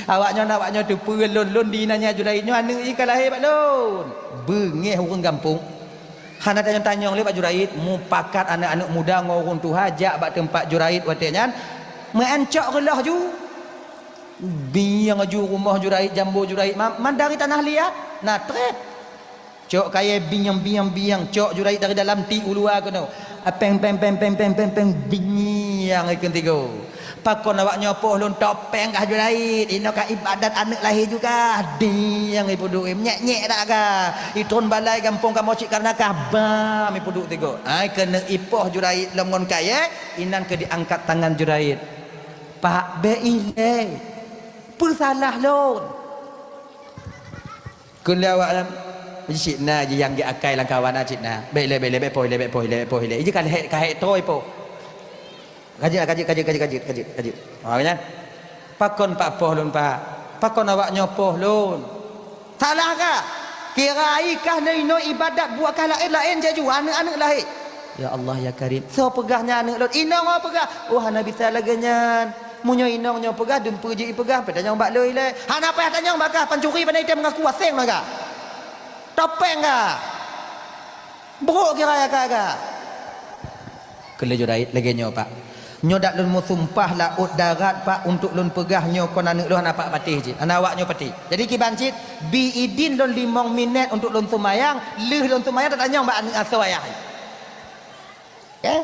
Awak nyoe, awak nyoe teupeue lôn, lôn di inan nyan Juraij nyoe aneuëk jih ka lahé bak lôn. Beungéh ureuëng gampông. Hana tanyong-tanyong lé bak Juraij, mupakat aneuëk-aneuëk muda ngon ureuëng tuha jak bak teumpat Juraij watée nyan, meu'en cok reuloh ju. Bieng ju rumoh Juraij, jambo Juraij, ma-, mandari tanah liat, na trép. Cok kayée bieng-bieng-bieng, cok Juraij dari dalam ti u luwa keunoe. Apéng, péng, péng, bieng ikeueng tigo. Pakon awak nyoe poh lôn topéng kah Juraij, inoe ka ibadat aneuëk lahé ju kah, dieng ipeuduek, nyék-nyék dak kah, itron balai gampông kamoe cit kareuna kah, bam ipeuduek tigo. Ai keuneuk ipoh Juraij lom ngon kayée, inan keu diangkat tangan Juraij. Pak, bék ilée, peusalah lôn. Kheun lé awak nyan, "Cit na ji nyang geuakai lam kawan na cit na. Bék lé, bék lé, bék poh lé, bék poh lé, bék poh lé." Iji ka lhek, ka hék toe poh. Ka jeuet, ka jeuet, ka jeuet. Ha, nyan. Pakon pak poh lôn, Pak? Pakon awak nyoe poh lôn? Salah kah? Kira ai kah lé inoe ibadat buet kah laén-laén jaju aneuëk-aneuëk lahé. Ya Allah, ya Karim. Soe peugah nyan aneuëk lôn? Inong nyoe peugah. Oh, hana bisa lagée nyan. Meunyoe inong nyoe peugah, dumpeue jih ipeugah, pih tanyong bak lôn ilée. Hana payah tanyong bak kah, pancuri pandai item mengaku aseng na kah. Topéng kah. Brok kira ya kah kah. Kheun lé Juraij lagée nyoe, Pak. Nyoe dak lôn meusumpah laôt darat, Pak, untuk lôn peugah nyoe kon aneuëk lôn hana pak patéh jih. Hana awak nyoe patéh. Jadi kiban cit, bi idin lôn limong minét untuk lôn seumayang, lheueh lôn seumayang tatanyong bak aneuëk asoe ayah. Oke?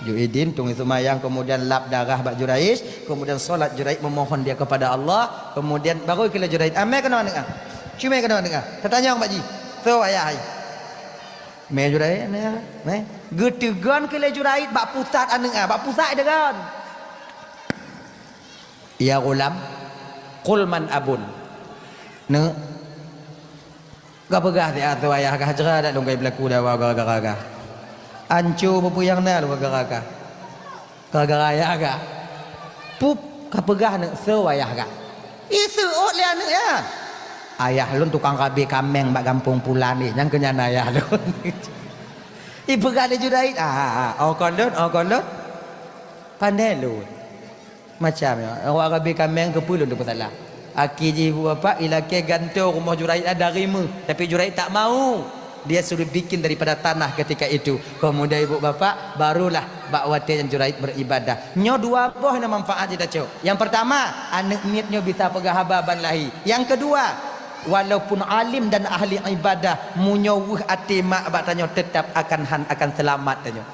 Ju idin, teungoh seumayang, kemudian lap darah bak Juraij, kemudian solat Juraij memohon dia kepada Allah, kemudian baru kheun lé Juraij, "Amé keunoe aneuëk ah. Cumé keunoe aneuëk ah. Tatanyong bak jih. Soe ayah hai?" Mé Juraij, aneuëk ah. Mé. Geuteugon kheun lé Juraij bak pusat aneuëk ah, bak pusat teugon. "Ya ghulam, qul man abun." Neuk, ka peugah siat soe ayah kah, jra dak lôn kai beulaku dawa gara-gara kah. Anco peue-peue nyang na lôn gara-gara kah. Gara-gara ayah kah. Pup, ka peugah neuk soe ayah kah. Iseuôt lé aneuëk nyan. Ayah lôn tukang rabe kaméng bak gampông pulan nyan, keuh nyan ayah lôn. Ipeugah lé Juraij, ah, ah, ah, oh kon lôn, oh kon lôn. Pandai lôn. Macam nyoe, awak rabe kaméng keupeue lôn teupeusalah. Akhé jih ibu bapak ilakée gantoe rumoh Juraij dari meuh, tapi Juraij tak mau. Dia suruh bikin daripada tanah ketika itu. Kemudian ibu bapak, barulah bak watée nyan Juraij beribadah. Nyoe dua boh na manfaat jitacok. Yang pertama, aneuëk miet nyoe bisa peugah haba ban lahé. Yang kedua, walaupun alim dan ahli ibadah, meunyoe weueh até mak bak tanyoe tetap akan han akan seulamat tanyoe.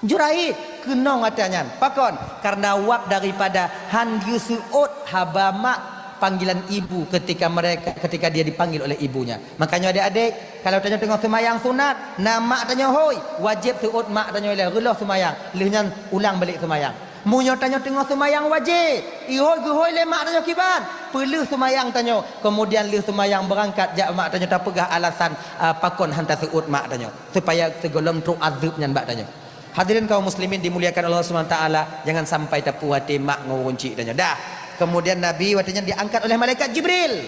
Juraij keunong atra nyan. Pakon? Karena wab daripada han geuseuôt haba mak, panggilan ibu ketika mereka, ketika dia dipanggil oleh ibunya. Makanya adik-adik, kalau tanyoe teungoh seumayang sunat, na mak tanyoe hôi, wajéb seuôt mak tanyoe ilée, reuloh seumayang, lheueh nyan ulang balik seumayang. Meunyoe tanyoe teungoh seumayang wajéb, ihôi geuhôi lé mak tanyoe kiban, peuleueh seumayang tanyoe, kemudian lheueh seumayang beurangkat jak mak tanyoe tapeugah alasan, a, pakon han taseuôt mak tanyoe. Supaya sigohlom trok azeueb nyan bak tanyoe. Hadirin kaum muslimin dimuliakan Allah Subhanahu wa taala, jangan sampai tapuih até mak ngon ureueng chik tanyoe. Dah. Kemudian Nabi watée nyan diangkat oleh malaikat Jibril.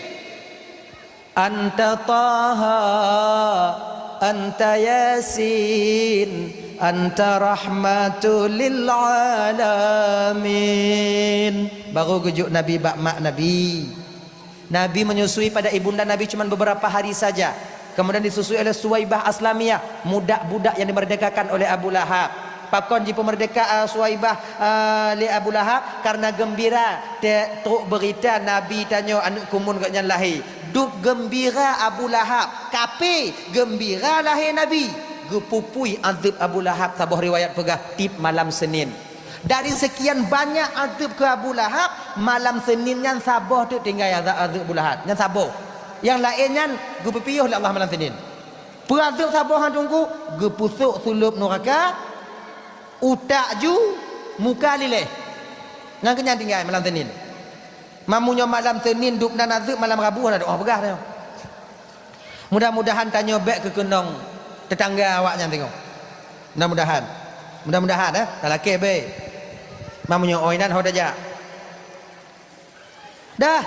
"Anta Taha, anta Yasin, anta rahmatul lil alamin." Baru geujok Nabi bak mak Nabi. Nabi menyusui pada ibunda Nabi cuma beberapa hari saja. Kemudian disusui oleh Suwaibah Aslamiyah, budak-budak yang dimerdekakan oleh Abu Lahab. Pakon jipeumeurdeka, eh, Suwaibah, eh, lé Abu Lahab? Karena gembira te-, trok beurita Nabi tanyoe aneuëk kumun gobnyan lahé. Dub gembira Abu Lahab, kaphé, gembira lahé Nabi. Geupupui azeueb Abu Lahab, saboh riwayat peugah tieb malam Senin. Dari sekian banyak azeueb keu Abu Lahab, malam Senin nyan saboh teuk tinggai azeueb, azeueb Abu Lahab. Nyan saboh. Nyang laén nyan geupeupiôh lé Allah malam Senin. Peue azeueb saboh nyan Teungku? Geupeusok sulôb nuraka, utak ju, muka liléh. Nyan keuh nyan tinggai malam Senin. Meunyoe malam Senin dub nan azeueb, malam Rabu hana doa peugah tanyoe. Mudah-mudahan tanyoe bék keukeunong teutangga awaknyan teungoh. Mudah-mudahan. Mudah-mudahan, eh. Talakée be. Meunyoe oi nan ho tajak. Dah.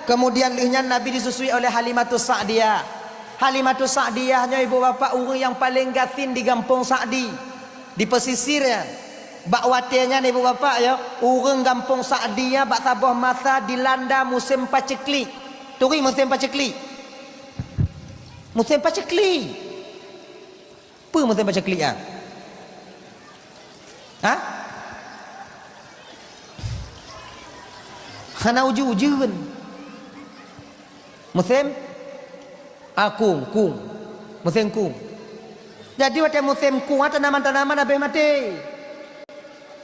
Kemudian lheueh nyan Nabi disusui oleh Halimatus Sa'diyah. Halimatus Sa'diyah nyoe ibu bapak ureuëng nyang paleng gasien di gampông Sa'di. Di pesisir nyan. Bak watée nyan ibu bapak ya, ureuëng gampông Sa'diyah bak saboh masa dilanda musém paceklik. Turi musém paceklik. Musém paceklik. Peue musém paceklik nyan? Ha? Hana ujeuen-ujeuen. Musém ah, kung, kung. Musém kung. Jadi watée musém kung, ah, tanaman-tanaman habéh maté.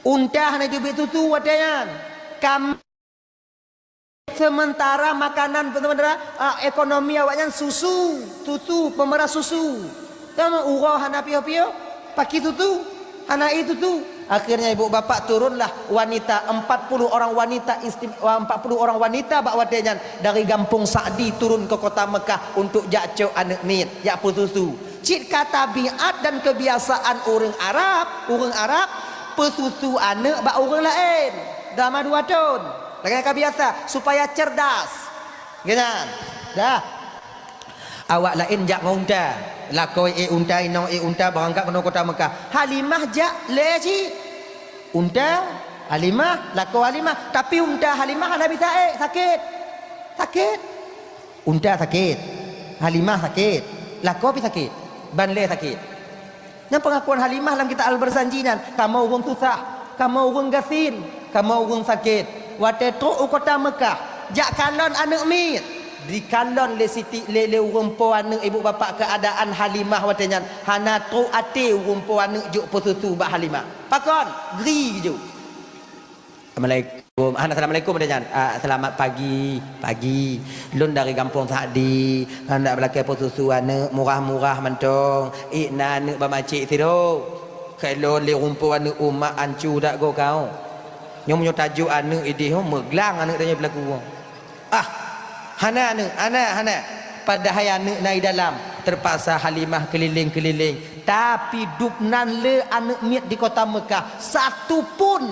Unta hana teubiet susu watée nyan. Kam Sementara makanan, sementara, ah, ekonomi awaknyan susu, susu, peumera susu. Sama uroe hana piôh-piôh, paki susu, hana ie susu. Akhirnya ibu bapak turunlah wanita, empat puluh orang wanita istim-, empat puluh orang wanita bak watée nyan dari gampông Sa'di turun ke kota Mekah untuk jak cok aneuëk miet, jak peususu. Cit ka tabiat dan kebiasaan ureuëng Arab, ureuëng Arab peususu aneuëk bak ureuëng laén selama dua thon. Lagée ka biasa, supaya cerdas. Geunan. Dah. Awak laén jak ngon unta. Lakoe ék unta, inong ék unta, beurangkat keunoe kota Mekah. Halimah jak lé cit. Unta Halimah, lakoe Halimah. Tapi unta Halimah hana bisa ék, sakét. Sakét. Unta sakét. Halimah sakét. Lakoe pih sakét. Ban lé sakét. Nyan peungakuan Halimah lam kitab Al-Barzanji nyan, "Kamoe ureuëng susah, kamoe ureuëng gasien, kamoe ureuëng sakét." Watée trok u kota Mekah, jak kalon aneuëk miet. Dikalon lé Siti, lé, lé ureuëng po aneuëk ibu bapak keuadaan Halimah watée nyan. Hana trok até ureuëng po aneuëk jok peususu bak Halimah. Pakon? Gri jok. Assalamualaikum. Ah, assalamualaikum, ada nyan. Ah, selamat pagi. Pagi. Lôn dari gampông Sa'di. Handak beulakée peususu aneuëk murah-murah mantong. Ék na aneuëk bak macék sidroe. Keu lôn lé rumpok aneuëk umak ancu dak go kau. Nyoe meunyoe tajok aneuëk idéh, meuglang aneuëk tanyoe pelaku. Ah, hana aneuëk, hana, hana. Padahai aneuëk na i dalam. Terpaksa Halimah keliling-keliling. Tapi dubnan le aneuëk miet di kota Mekah. Satu pun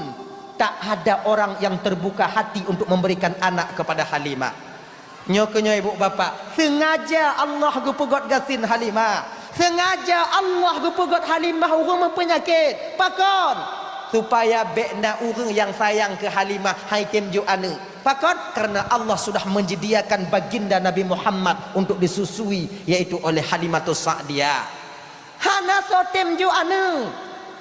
tak ada orang yang terbuka hati untuk memberikan anak kepada Halimah. Nyoe keuh nyoe ibu bapak, sengaja Allah geupeugét gasien Halimah. Sengaja Allah geupeugét Halimah ureuëng meupeunyakét. Pakon? Supaya bék na ureuëng nyang sayang keu Halimah hai tem jok aneuëk. Pakon? Karena Allah sudah menyediakan baginda Nabi Muhammad untuk disusui, yaitu oleh Halimatus Sa'diyah. Hana soe tem jok aneuëk.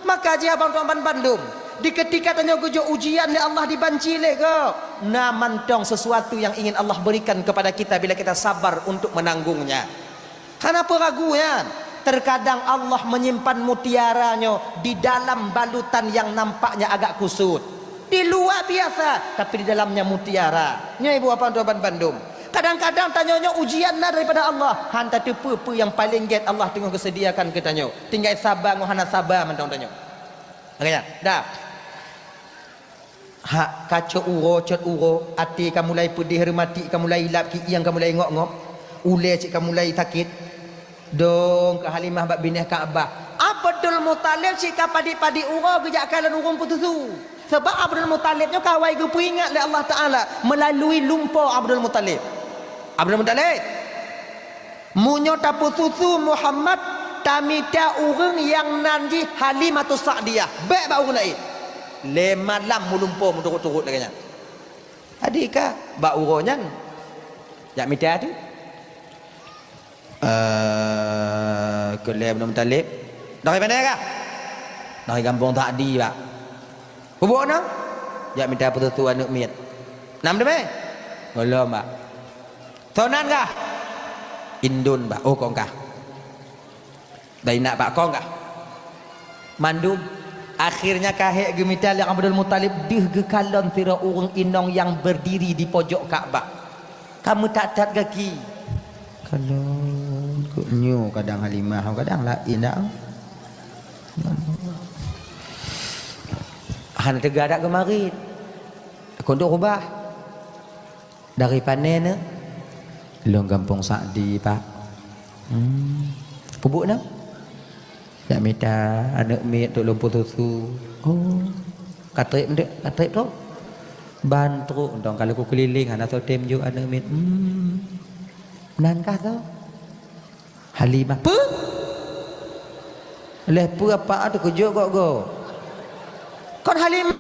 Maka jih abang tuan ban bandum, di ketika tanyoe geujok ujian lé Allah dibanci lé gob, na mantong sesuatu yang ingin Allah berikan kepada kita bila kita sabar untuk menanggungnya. Hana peue ragu nyan. Terkadang Allah menyimpan mutiara nyoe di dalam balutan yang nampaknya agak kusut. Di luwa biasa, tapi di dalamnya mutiara. Nyoe ibu bapak tuan ban bandum. Kadang-kadang tanyoe nyoe ujian na daripada Allah. Han tateupeue peue nyang paleng gét Allah teungoh geuseudiakan keu tanyoe. Tinggai saba ngon hana saba mantong tanyoe. Makanya, dah. Hak ka cot uroe, cot uroe, até ka mulai peudeh, reumatik ka mulai ilab, kieng ka mulai ngok-ngok, ulée cit ka mulai sakét. Dong keu Halimah bak binéh Ka'bah. Abdul Muthalib cit ka padit-padit uroe geujak kalon ureuëng peususu. Sabab Abdul Muthalib nyoe ka awai geupeuingat lé Allah Taala meulalui lumpo Abdul Muthalib. Abdul Muthalib, meunyoe tapeususu Muhammad, tamita ureuëng nyang nan jih Halimatus Sa'diyah, bék bak ureuëng laén. Lé malam meulumpo meuturot-turot lagée nyan. Jadi ka bak uroe nyan, jak mita tu. Eh, keu lé Abdul Muthalib. Dari mana kah? Dari gampông Sa'di, Pak. Peue buet nyoe? Jak mita peususu aneuëk miet. Nam teumé? Gohlom, Pak. Soe nan kah? Indon, Pak. Oh, kong kah. Dari nak, Pak, kong kah? Mandum. Akhirnya ka hék geumita lé Abdul Muthalib deuh geukalon sidroe ureuëng inong nyang berdiri di pojok Ka'bah. Ka meutat-tat gaki. Kalon kok nyoe kadang Halimah, kadang laén dak. Hana teuga dak geumarit. Kondok rubah. Dari pane nyoe? Lôn gampông Sa'di, Pak. Hmm. Peue buet nyoe? Jak mita aneuëk miet trok lôn peususu. Oh, ka trép nteuk, ka trép trok. Ban trok dong ka lheueh kukeulileng hana soe tem jok aneuëk miet. Hmm. Nan kah soe? Halimah. Peue? Lheueh peue apa teukeujot gok-gok? Kon Halimah.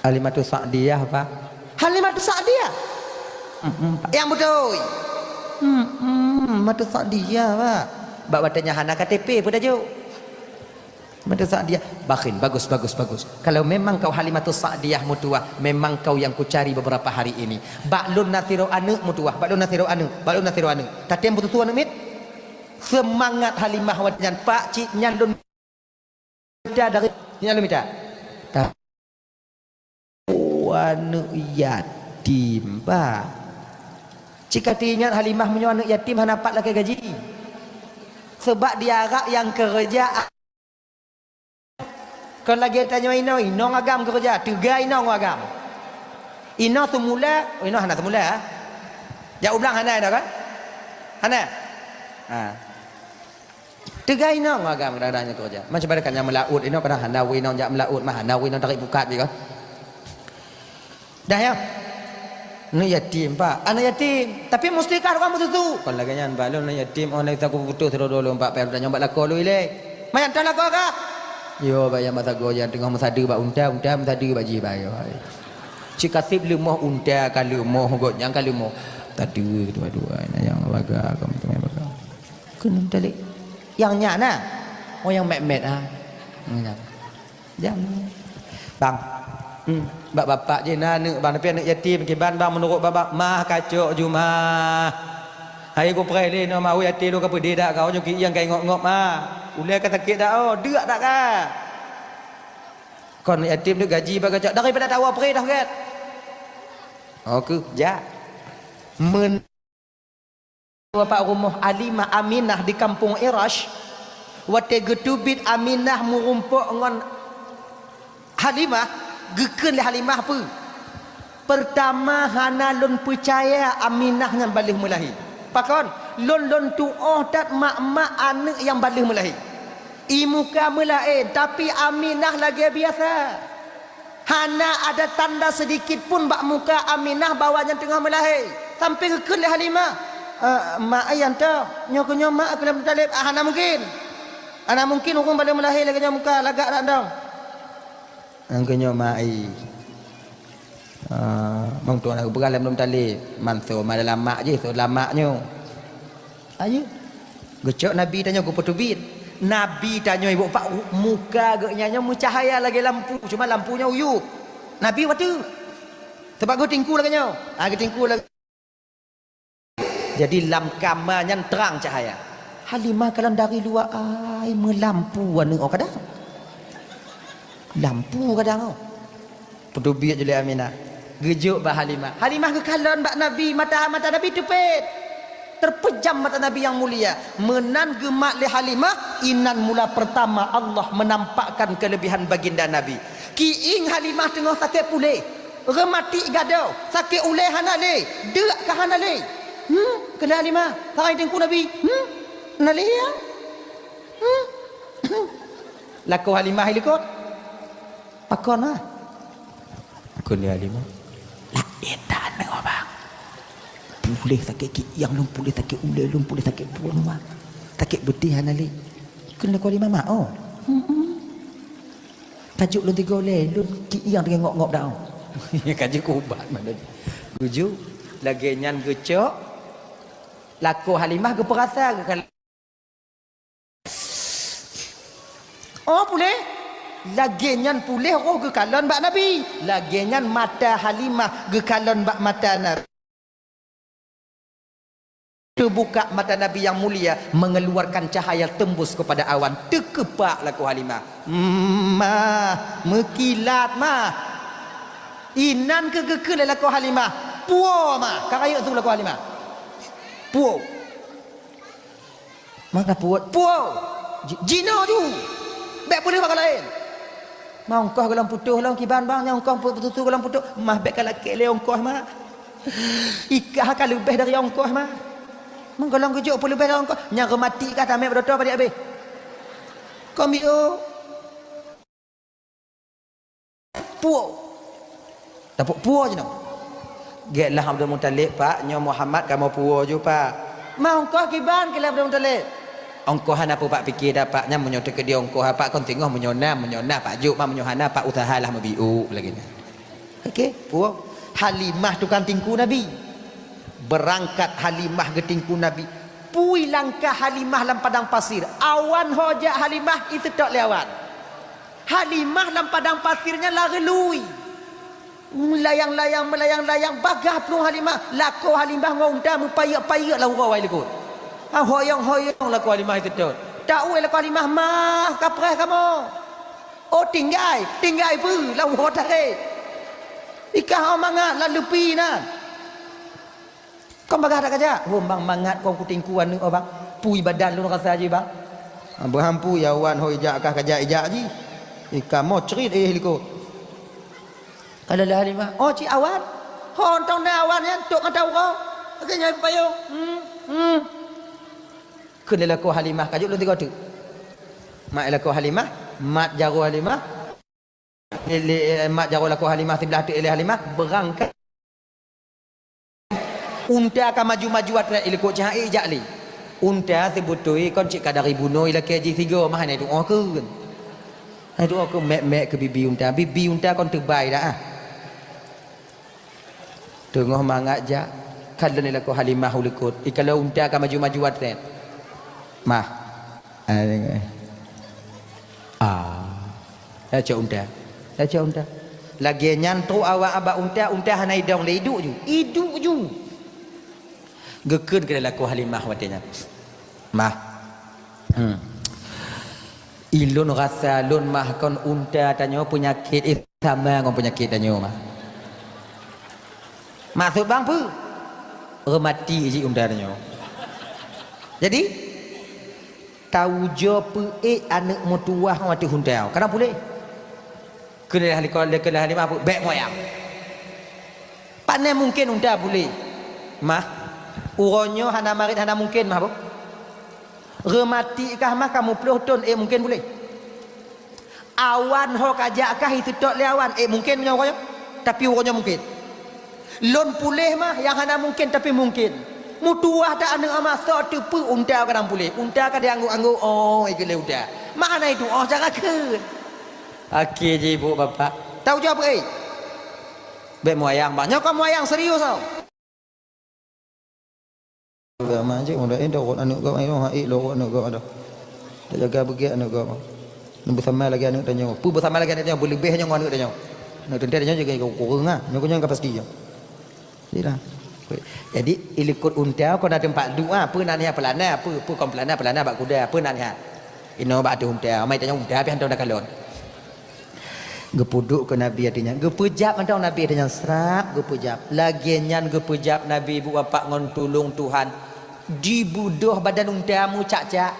Halimatus Sa'diyah, Pak. Halimatus Sa'diyah? Mm-mm, Pak. Nyang beutôi. Mm-mm, Halimatus Sa'diyah, Pak. Bak watée nyan hana K T P peue tajok. Halimatus Sa'diyah. Bakhin, bagus, bagus, bagus. Kalau memang kau Halimatus Sa'diyah meutuwah, memang kau yang kucari beberapa hari ini. Bak lôn na sidroe aneuëk meutuwah, bak lôn na sidroe aneuëk, bak lôn na sidroe aneuëk. Ka tem peususu aneuëk miet? Seumangat Halimah watée nyan, Pak, cit nyan lôn mita dari, nyan lôn mita. Tapi, oh, aneuëk yatim, bah. Cit ka teuingat Halimah meunyoe aneuëk yatim hana pat lakée gaji. Sebab di Arab nyang keureuja kon lagée tanyoe inoe, inong agam keureuja, teuga inong agam. Inoe seumula, oh, inoe hana seumula, ha? Jak u blang hana inoe kan? Hana? Ha. Teuga inong agam kadang-kadang nyang keureuja. Macam mana kan nyang meulaôt inoe kadang hana wui inong jak meulaôt mah, hana wui inong tarék pukat jih kan. Dah ya. Aneuëk yatim, Pak. Aneuëk yatim. Tapi musti kah ureuëng peususu. Kon lagée nyan, Pak, lôn aneuëk yatim, oh, na taku putoh sidroe lôn, Pak, payah lôn tanyong bak lakoe lôn ilée. Mayan tan lakoe kah? Yo, Pak, nyang bak sagoe nyan teungoh meusadeue bak unta, unta meusadeue bak jih, Pak, yo. Cit ka seb leumoh unta, ka leumoh gobnyan, ka leumoh. Sadeue keudua-dua, na nyang baga, ka meuteumé baga. Keuneuk talek. Nyang nyan na. Oh, nyang mét-mét, ha. Nyang nyan. Jam. Bang. Hmm. Bak bapak jih na aneuëk, Bang, tapi aneuëk yatim kiban, Bang, meunurot bapak mah kacok jumah. Hai kupreh lé nyoe maui até lôn ka peudeh dak kau nyoe kieng kai ngop-ngop ma. Ulée ka sakét dak oh, deuk dak ka. Kon yatim deuk gaji bak kacok daripada tawa preh dah gét. Oh, keu jak. Men Bapak rumoh Halimah Aminah di kampung Irash, watée geuteubiet Aminah meurumpok ngon Halimah, geukheun lé Halimah peue? Peurtama hana lôn peucaya Aminah nyan ban lheueh meulahé. Pakon? Lôn lôn tuoh that mak-mak aneuëk nyang ban lheueh meulahé. I muka meulaén, tapi Aminah lagée biasa. Hana ada tanda sidikit pun bak muka Aminah bahwa nyan teungoh meulahé. Sampoe geukheun lé Halimah, "Eh, mak ai nyan toh, nyoe keuh nyoe mak keu lôn Muthalib." Ah, hana mungken. Hana mungken ureuëng ban lheueh meulahé lagée nyoe muka, lagak dak dong. Nyoe keuh nyoe mak ai. Ah, meutuah na geupeugah lé Muthalib, "Man soe ma dalam mak jih, soe dalam mak nyoe." Ayo. Geucok Nabi tanyoe geupeuteubiet. Nabi tanyoe ibu pak muka geuhnyan nyoe meucahya lagée lampu, cuma lampu nyoe uyueb. Nabi watée. Sebab geutingku lagée nyoe. Ha, geutingku lagée. Jadi lam kama nyan trang cahaya. Halimah kalon dari luwa ai meulampu aneuëk oh kadang. Lampu kadang oh. Peuteubiet jih lé Aminah. Geujok bak Halimah. Halimah geukalon bak Nabi, mata, mata Nabi teupet. Terpejam mata Nabi nyang mulia. Meunan geumat lé Halimah, inan mula peurtama Allah menampakkan keulebihan baginda Nabi. Kieng Halimah teungoh sakét puléh, reumatik gadôh, sakét ulée hana lé, deuk ka hana lé. Hmm, kheun lé Halimah, sagai teungku Nabi. Hmm, hana lé ya? Hmm. Lakoe Halimah i likot. Pakon ah? Kheun lé Halimah, "Laén that aneuëk, Bang. Puléh sakét kieng lôn, puléh sakét ulée lôn, puléh sakét pruet lôn, Bang. Sakét beudeh hana lé." Kheun lakoe Halimah, "Ma oh." "Hmm." "Tajok lôn tiga ulée, lôn kieng teungoh ngop-ngop dak oh." Ka jeuet keu ubat mana. Geujok, lagée nyan geucok, lakoe Halimah geupeurasa geukalon. Oh, puléh? Lagée nyan puléh roh geukalon bak Nabi. Lagée nyan mata Halimah geukalon bak mata Nabi. Teubuka mata Nabi nyang mulia, mengeluarkan cahaya tembus kepada awan. Teukeupak lakoe Halimah. "Ma, meukilat ma." Inan keuh geukheun lé lakoe Halimah. "Puwoe ma." Ka rayeuk su lakoe Halimah. "Puwoe." Maka puwoe, puwoe. Ji-, jinoe ju. Bék peuleueh bak laén. Ma ongkoh gohlom putôh lom kiban bang, nyang ongkoh pu-, peututoe gohlom putôh. Mah bék ka lakée lé ongkoh mah. Ikah ka leubeh dari ongkoh mah. Meugohlom geujok peuleubeh lom kah, nyang reumati kah tamé beudoto padit abéh. Kon biôh. Puwoe. Tapok puwoe jinoe. Gét lah Abdul Muthalib, "Pak, nyoe Muhammad kamoe puwoe ju, Pak." "Ma ongkoh kiban," kheun lé Abdul Muthalib. "Ongkoh hana peue Pak pike dah, Pak. Nyan meunyoe teukeudi ongkoh, Pak, kon teungoh meunyoe na, meunyoe na, Pak jok, ma meunyoe hana, Pak useuha lah meubiôk lagée nyan." Oke, puwoe. Halimah tukang tingku Nabi. Beurangkat Halimah geutingku Nabi. Pui langkah Halimah lam padang pasir. Awan ho jak Halimah, iseutôt lé awan. Halimah lam padang pasir nyan lagée lui. Meulayang-layang, meulayang-layang, bagah plueng Halimah. Lakoe Halimah ngon unta meupayeuek-payeuek lam uroe likot. Ha, hoyong-hoyong lakoe Halimah iseutôt. Taeu lakoe Halimah, "Mah, kapreh kamoe." "Oh, tinggai, tinggai peue lam uroe tarek. Ikah oh mangat lam lupi na." "Kon bagah that kajak?" "Hom bang, mangat kon kutingku aneuëk oh bang. Pui badan lôn rasa jih bang." "Beuhampu ya wan ho ijak kah kajak ijak jih. Ikamoe crit éh likot." Ka lheueh Halimah, "Oh cit awan. Ho tong na awan nyan tok mata uroe. Lagée nyan payong." Hmm, hmm. Kheun lé lakoe Halimah, "Kajok lôn tiga teuk." Mat lakoe Halimah, mat jaroe Halimah. Ilé, eh, mat jaroe lakoe Halimah siblah teuk ilé Halimah, beurangkat. Unta ka maju-maju atra ilikot cahai jak lé. Unta seubeutôi kon cit ka dari bunoe ilakée jih sigoe mah hana tuoh keun. Hana tuoh keun mek-mek keu bibi unta. Bibi unta kon teubai dah ah. Teungoh mangat jak, ka lheueh lakoe Halimah u likot. Ikalon unta ka maju-maju atra. Mah. Ah. Lacok unta. Lacok unta. Lagée nyan trok awak bak unta, unta hana idong lé, iduek ju. Iduek ju. Geukheun keu lakoe Halimah watée nyan. Mah. Hmm. Ilôn rasa lôn mah kon unta tanyoe peunyakét, eh, sama ngon peunyakét tanyoe mah. Maksud bang peue? Reumati jih unta tanyoe. Jadi, taujoe peuék aneuëk meutuwah watée unta. Kadang puléh. Keuneulheueh likot, keuneulheueh lima, bék moyang. Pane mungken unta puléh. Mah, uroe nyoe hana marit, hana mungken mah boh. Reumati kah mah ka muplôh thon, ék mungken puléh. Awan ho kajak kah iseutôt lé awan, ék mungken meunyoe uroe nyoe. Tapi uroe nyoe mungken. Lôn puléh mah nyang hana mungken, tapi mungken. Mutuwah that aneuëk ama, soe teupeu unta kadang puléh. Unta ka diangguk-angguk, oh, ikeu lé unta. Mah hana itu, oh, cara kheun. Akhé jih ibu bapak. Taujoe peuék. Bék moyang, bang. Nyoe kon moyang serius tau. Agama je, mudah eh, dah urut aneuëk gop, ayo, ha, eh, lo urut aneuëk gop dah. Tak jaga beugét aneuëk gop. Nyoe beusama lagée aneuëk tanyoe. Peue beusama lagée aneuëk tanyoe, beuleubeh nyoe ngon aneuëk tanyoe. Aneuëk teuntée tanyoe jaga kureueng ah. Nyoe keunyoe ka pasti nyoe. Jadi, ilikot unta kon na teumpat duek ah, peue na niha peulana, peue, peue kon peulana, peulana bak kuda, peue na niha. Inoe bak ateueh unta, amai tanyoe unta pih hantom takalon. Geupeuduek keu Nabi ateueh nyan. Geupeujab mantong Nabi ateueh nyan, srab geupeujab. Lagée nyan geupeujab Nabi ibu bapak ngon tulông Tuhan. Dibeudôh badan unta meucak-cak.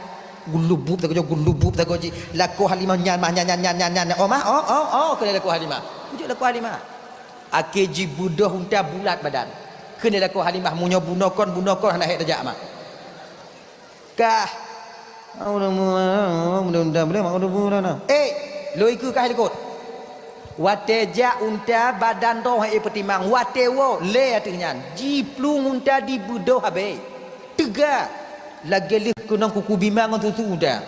Geulubub sagoe, geulubub sagoe jih. Lakoe Halimah nyan mah, nyan, nyan, nyan, nyan, nyan. Oh mah, oh, oh, oh, keu lakoe Halimah. Kujak lakoe Halimah. Akhé jibeudôh unta bulat badan. Kheun lakoe Halimah, meunyoe bunoe kon, bunoe kon hana hék tajak mah. Kah. Mudah-mudahan boleh mak udah bulan. Eh, lôi keu kah likot. Watée jak unta badan droe hana peutimang, watée woe lé ateueh nyan. Jiplueng unta dibeudôh habéh. Teuga. Lagée lheueh keunong kuku bima ngon susu unta.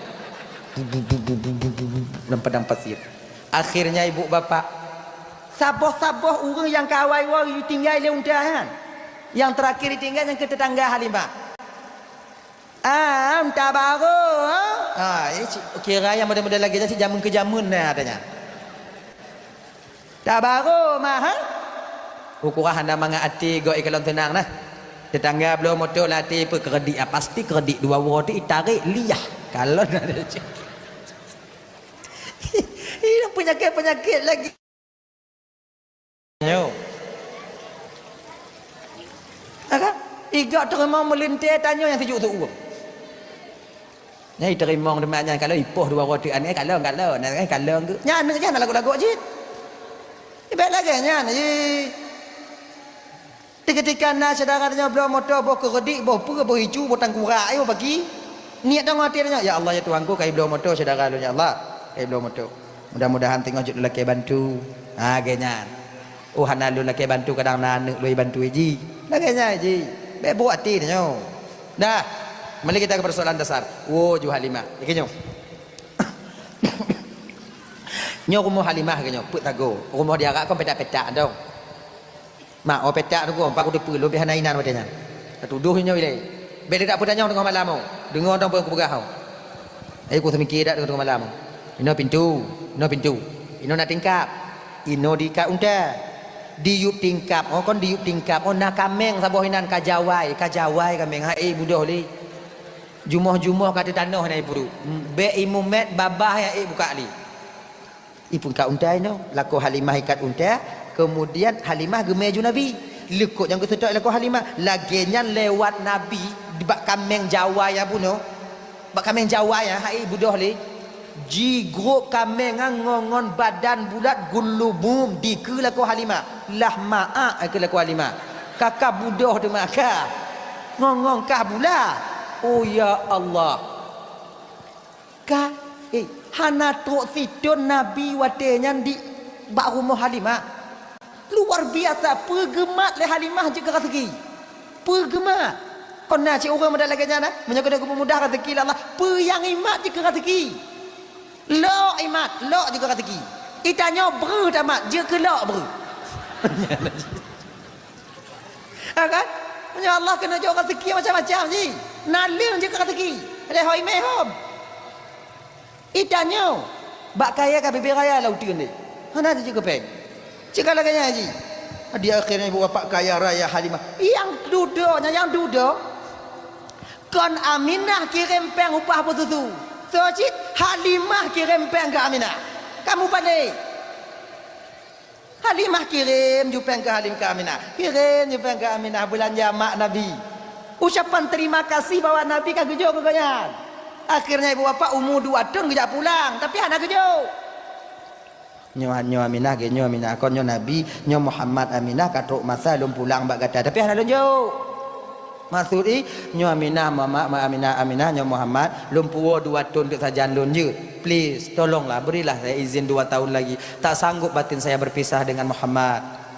Bu, bu, bu, lam padang pasir. Akhirnya ibu bapak, saboh-saboh ureuëng nyang ka awai woe jitinggai lé unta nyan. Nyang teurakhir jitinggai nyang keu teutangga Halimah. Ah, unta barô, ha? Ah, eh, ci-, kira nyang model-model lagée nyan si jameun keu jameun na, katanya. Unta barô mah, ha? Ukurah hana mangat até gok ikalon seunang nah. Tetangga bloe moto latih peukeureudik, ah, pasti keureudik dua uroe tu itarék liah. Kalon ada cit. Ini penyakit-penyakit lagi. Nyoe. Agak igak teurimong meulintée tanyoe nyang sijuek seuuem. Nyang iteurimong teuma nyan kalau ipoh dua roti aneh kalau kalau nyan kan kalau nyan aneuk nyan lagu-lagu jih. Ibek lagée nyan jih. Teuketika na syedara tanyoe bloe moto, boh keuredik, boh peue, boh icu, boh tangkurak, ayo bagi. Niet tanyoe até tanyoe, "Ya Allah, ya Tuhanku, kai bloe moto syedara lôn, ya Allah. Kai bloe moto. Mudah-mudahan teungoh jeuet lôn lakée bantu." Ha, lagée nyan. Oh, hana lôn lakée bantu, kadang na aneuk lôn bantu ji. Lagée nyan ji. Bék buet até tanyoe. Dah. Kembali kita ke persoalan dasar. Wo ju Halimah. Ikeu nyoe. Nyoe rumoh Halimah keu nyoe, peuet sagoe. Rumoh di Arab kon petak-petak dong. Mak, oh petak tu kon, pak ku teupeu, lôn pih hana inan watée nyan. Tatudoh nyoe ilée. Bék lé dak peutanyong teungoh malam oh. Deungoe dong peue kupeugah oh. Ayo ku seumiké dak teungoh malam oh. Inoe pintu, inoe pintu. Inoe na tingkap. Inoe di ka unta. Di yup tingkap oh, kon di yup tingkap oh, na kaméng saboh inan ka jawai, ka jawai kaméng. Hai budoh lé. Jumoh-jumoh ka teutanoh na ipuru. Bék imumet babah ya ék buka lé. Ipeukat unta inoe, lakoe Halimah ikat unta, kemudian Halimah geumé ju Nabi. Leukot nyang geuseutôt lakoe Halimah. Lagée nyan lewat Nabi bak kaméng jawai ya bunoe. Bak kaméng jawai ya, hai budoh lé. Jigrôp kaméng nyan ngon, ngon badan bulat gulubum dikeue lakoe Halimah. Lah maak keu lakoe Halimah. Ka, ka budoh teuma ka. Ngon, ngon kah bula. Oh ya Allah. Ka, eh, hana trok sithon Nabi watée nyan di bak rumoh Halimah. Luar biasa, peugeumat lé Halimah jeuet keu raseuki. Peugeumat. Kon na cit ureuëng meudat lagée nyan, eh? Meunyoe keuneuk geupeumudah raseuki lé Allah, peue nyang imat jeuet keu raseuki. Lok imat, lok jeuet keu raseuki. Itanyoe breuh tamat, jeuet keu lok breuh. Ha kan? Meunyoe Allah keuneuk jok raseuki macam-macam ji. Naleueng jeuet keu raseuki. Lé hôi mé hom. Itanyoe bak kayée ka bibée raya lam uteuen deh. Hana jeuet keu péng. Cit ka lagée nyan ji. Di akhirnya ibu bapak kaya raya Halimah. Nyang dudoe, nyang dudoe. Kon Aminah kirém péng upah beususu. Soe cit Halimah kirém péng keu Aminah. Kamu pandai. Halimah kirém ju péng keu Halim keu Aminah. Kirém ju péng keu Aminah beulanja mak Nabi. Ucapan terima kasih bahwa Nabi ka geujok keu gobnyan. Akhirnya ibu bapak umu dua thon geujak pulang, tapi hana geujok. Nyoe, nyoe Aminah, ge nyoe Aminah, kon nyoe Nabi, nyoe Muhammad, Aminah, ka trok masa lôn pulang bak gata, tapi hana lôn jok. Maksud i, nyoe Aminah, Muhammad, ma Aminah, Aminah, nyoe Muhammad, lôn puwoe dua thon teuk sajan lôn jeuet. Please, tolonglah, berilah saya izin dua tahun lagi. Tak sanggup batin saya berpisah dengan Muhammad.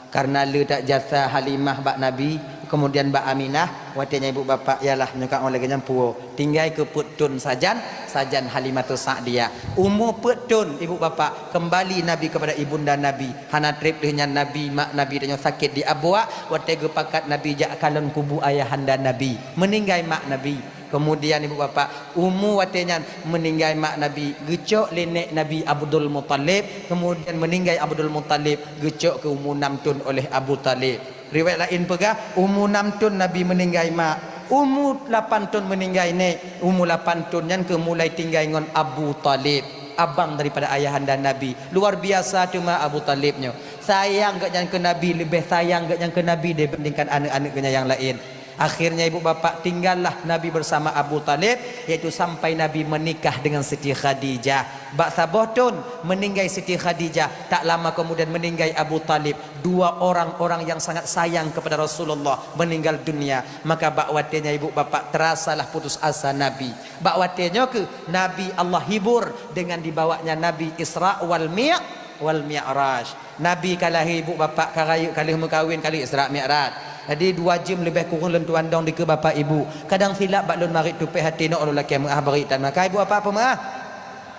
Karena le that jasa Halimah bak Nabi, kemudian bak Aminah, watée nyan ibu bapak, yalah, nyoe ka lagée nyan puwoe. Tinggai keu peuet thon sajan, sajan Halimatus Sa'diyah. Umu peuet thon, ibu bapak, kembali Nabi kepada ibunda Nabi. Hana treb lheueh nyan Nabi, mak Nabi tanyoe sakét di abuak, watée geupakat Nabi jak kalon kubu ayahanda Nabi. Meuninggai mak Nabi. Kemudian ibu bapak, umu watée nyan meuninggai mak Nabi, geucok lé nék Nabi Abdul Muttalib, kemudian meuninggai Abdul Muttalib, geucok keu umu nam thon oleh Abu Talib. Riwayat laén peugah, umu nam thon Nabi meuninggai mak, umu lapan thon meuninggai nék, umu lapan thon nyan keu mulai tinggai ngon Abu Talib, abang daripada ayahanda Nabi. Luar biasa teuma Abu Talib nyoe. Sayang gobnyan keu Nabi, leubeh sayang gobnyan keu Nabi dibandingkan aneuëk-aneuëk gobnyan nyang laén. Akhirnya ibu bapak tinggallah Nabi bersama Abu Talib, yaitu sampai Nabi menikah dengan Siti Khadijah. Bak saboh thon meuninggai Siti Khadijah, tak lama kemudian meuninggai Abu Talib. Dua orang-orang yang sangat sayang kepada Rasulullah meninggal dunia. Maka bak watée nyan ibu bapak terasalah putus asa Nabi. Bak watée nyoe keuh Nabi Allah hibur dengan dibawanya Nabi Isra wal Mi-, wal Mi'raj. Nabi ka lahé ibu bapak ka rayeuk ka lheueh meukawen ka lheueh Isra Mi'raj. Jadi dua jeuem leubeh kureueng lôn tuan dong dikeue bapak ibu. Kadang silap bak lôn marit tupéh até nok lôn lakée meuáh bari tan maka ibu bapak peumeuáh.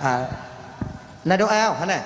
Ha. Na doa hana?